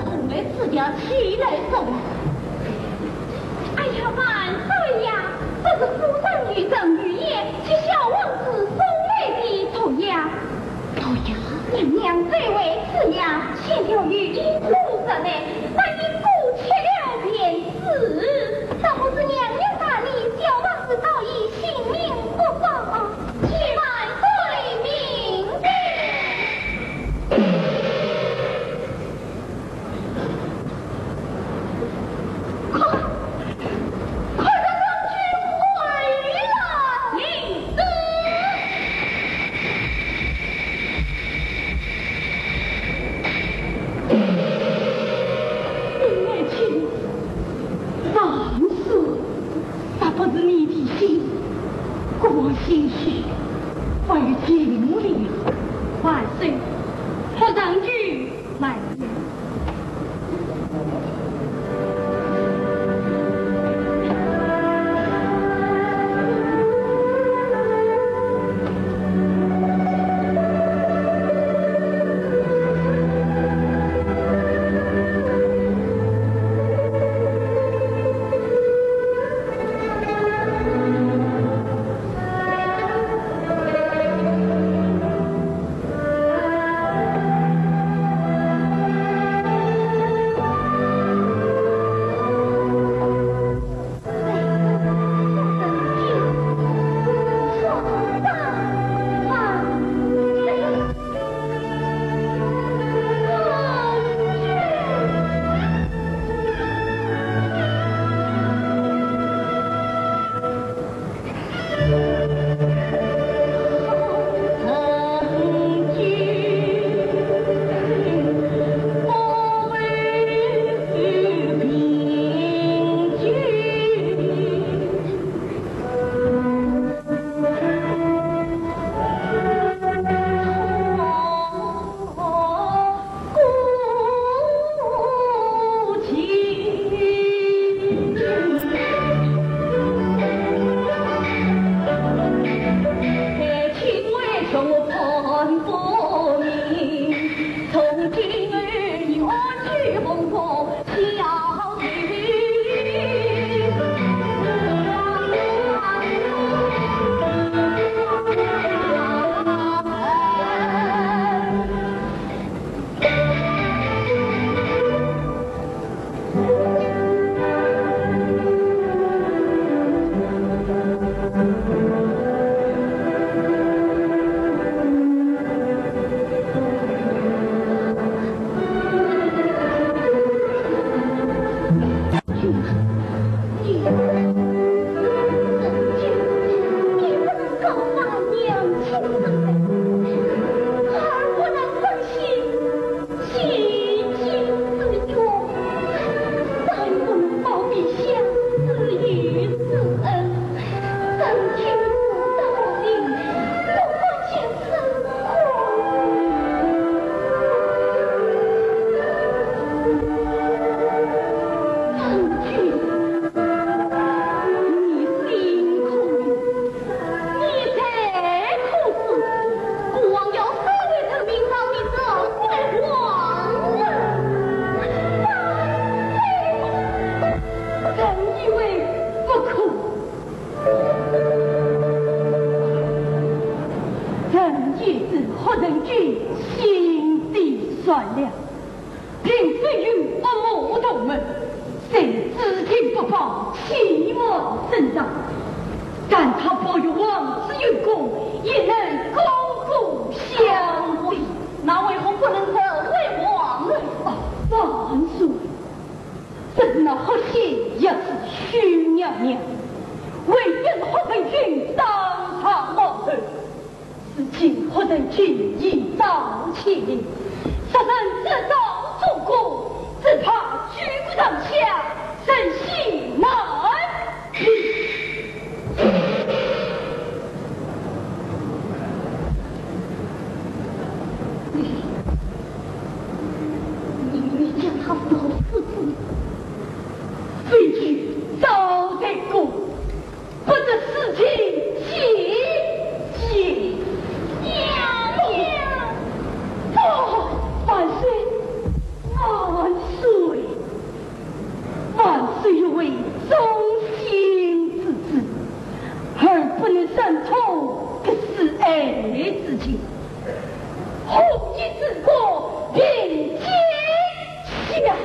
红梅子条起来送。哎呀，万岁呀！这是夫人御赐御药，替小王子送来的毒药。毒药？娘娘最为此药，千条御医补上来，那一个吃了便死。若不是娘娘大礼，小王子早已性命不保。请万岁明鉴。 快，快让将军回来！领旨。林爱卿，万岁！若不是你提醒，我险些不及了。万岁！霍将军。 慢些。霍成君心地善良，并非有恶魔同门，虽知情不报，欺瞒甚大。但他保佑皇子有功，也能功过相抵。那为何不能成为皇后？啊，万岁！ 这是那霍显也是许娘娘，为逼霍成君当上皇后。如今霍成君已遭牵连，杀人者到中国，只怕举国上下，人心难平。 你，你，你将他保护住，非去招待过，不得私情结义。娘娘！哦，万岁，万岁！ 万岁有为忠心之志，而不能伤痛割舍爱之情。弘一之国，平天下。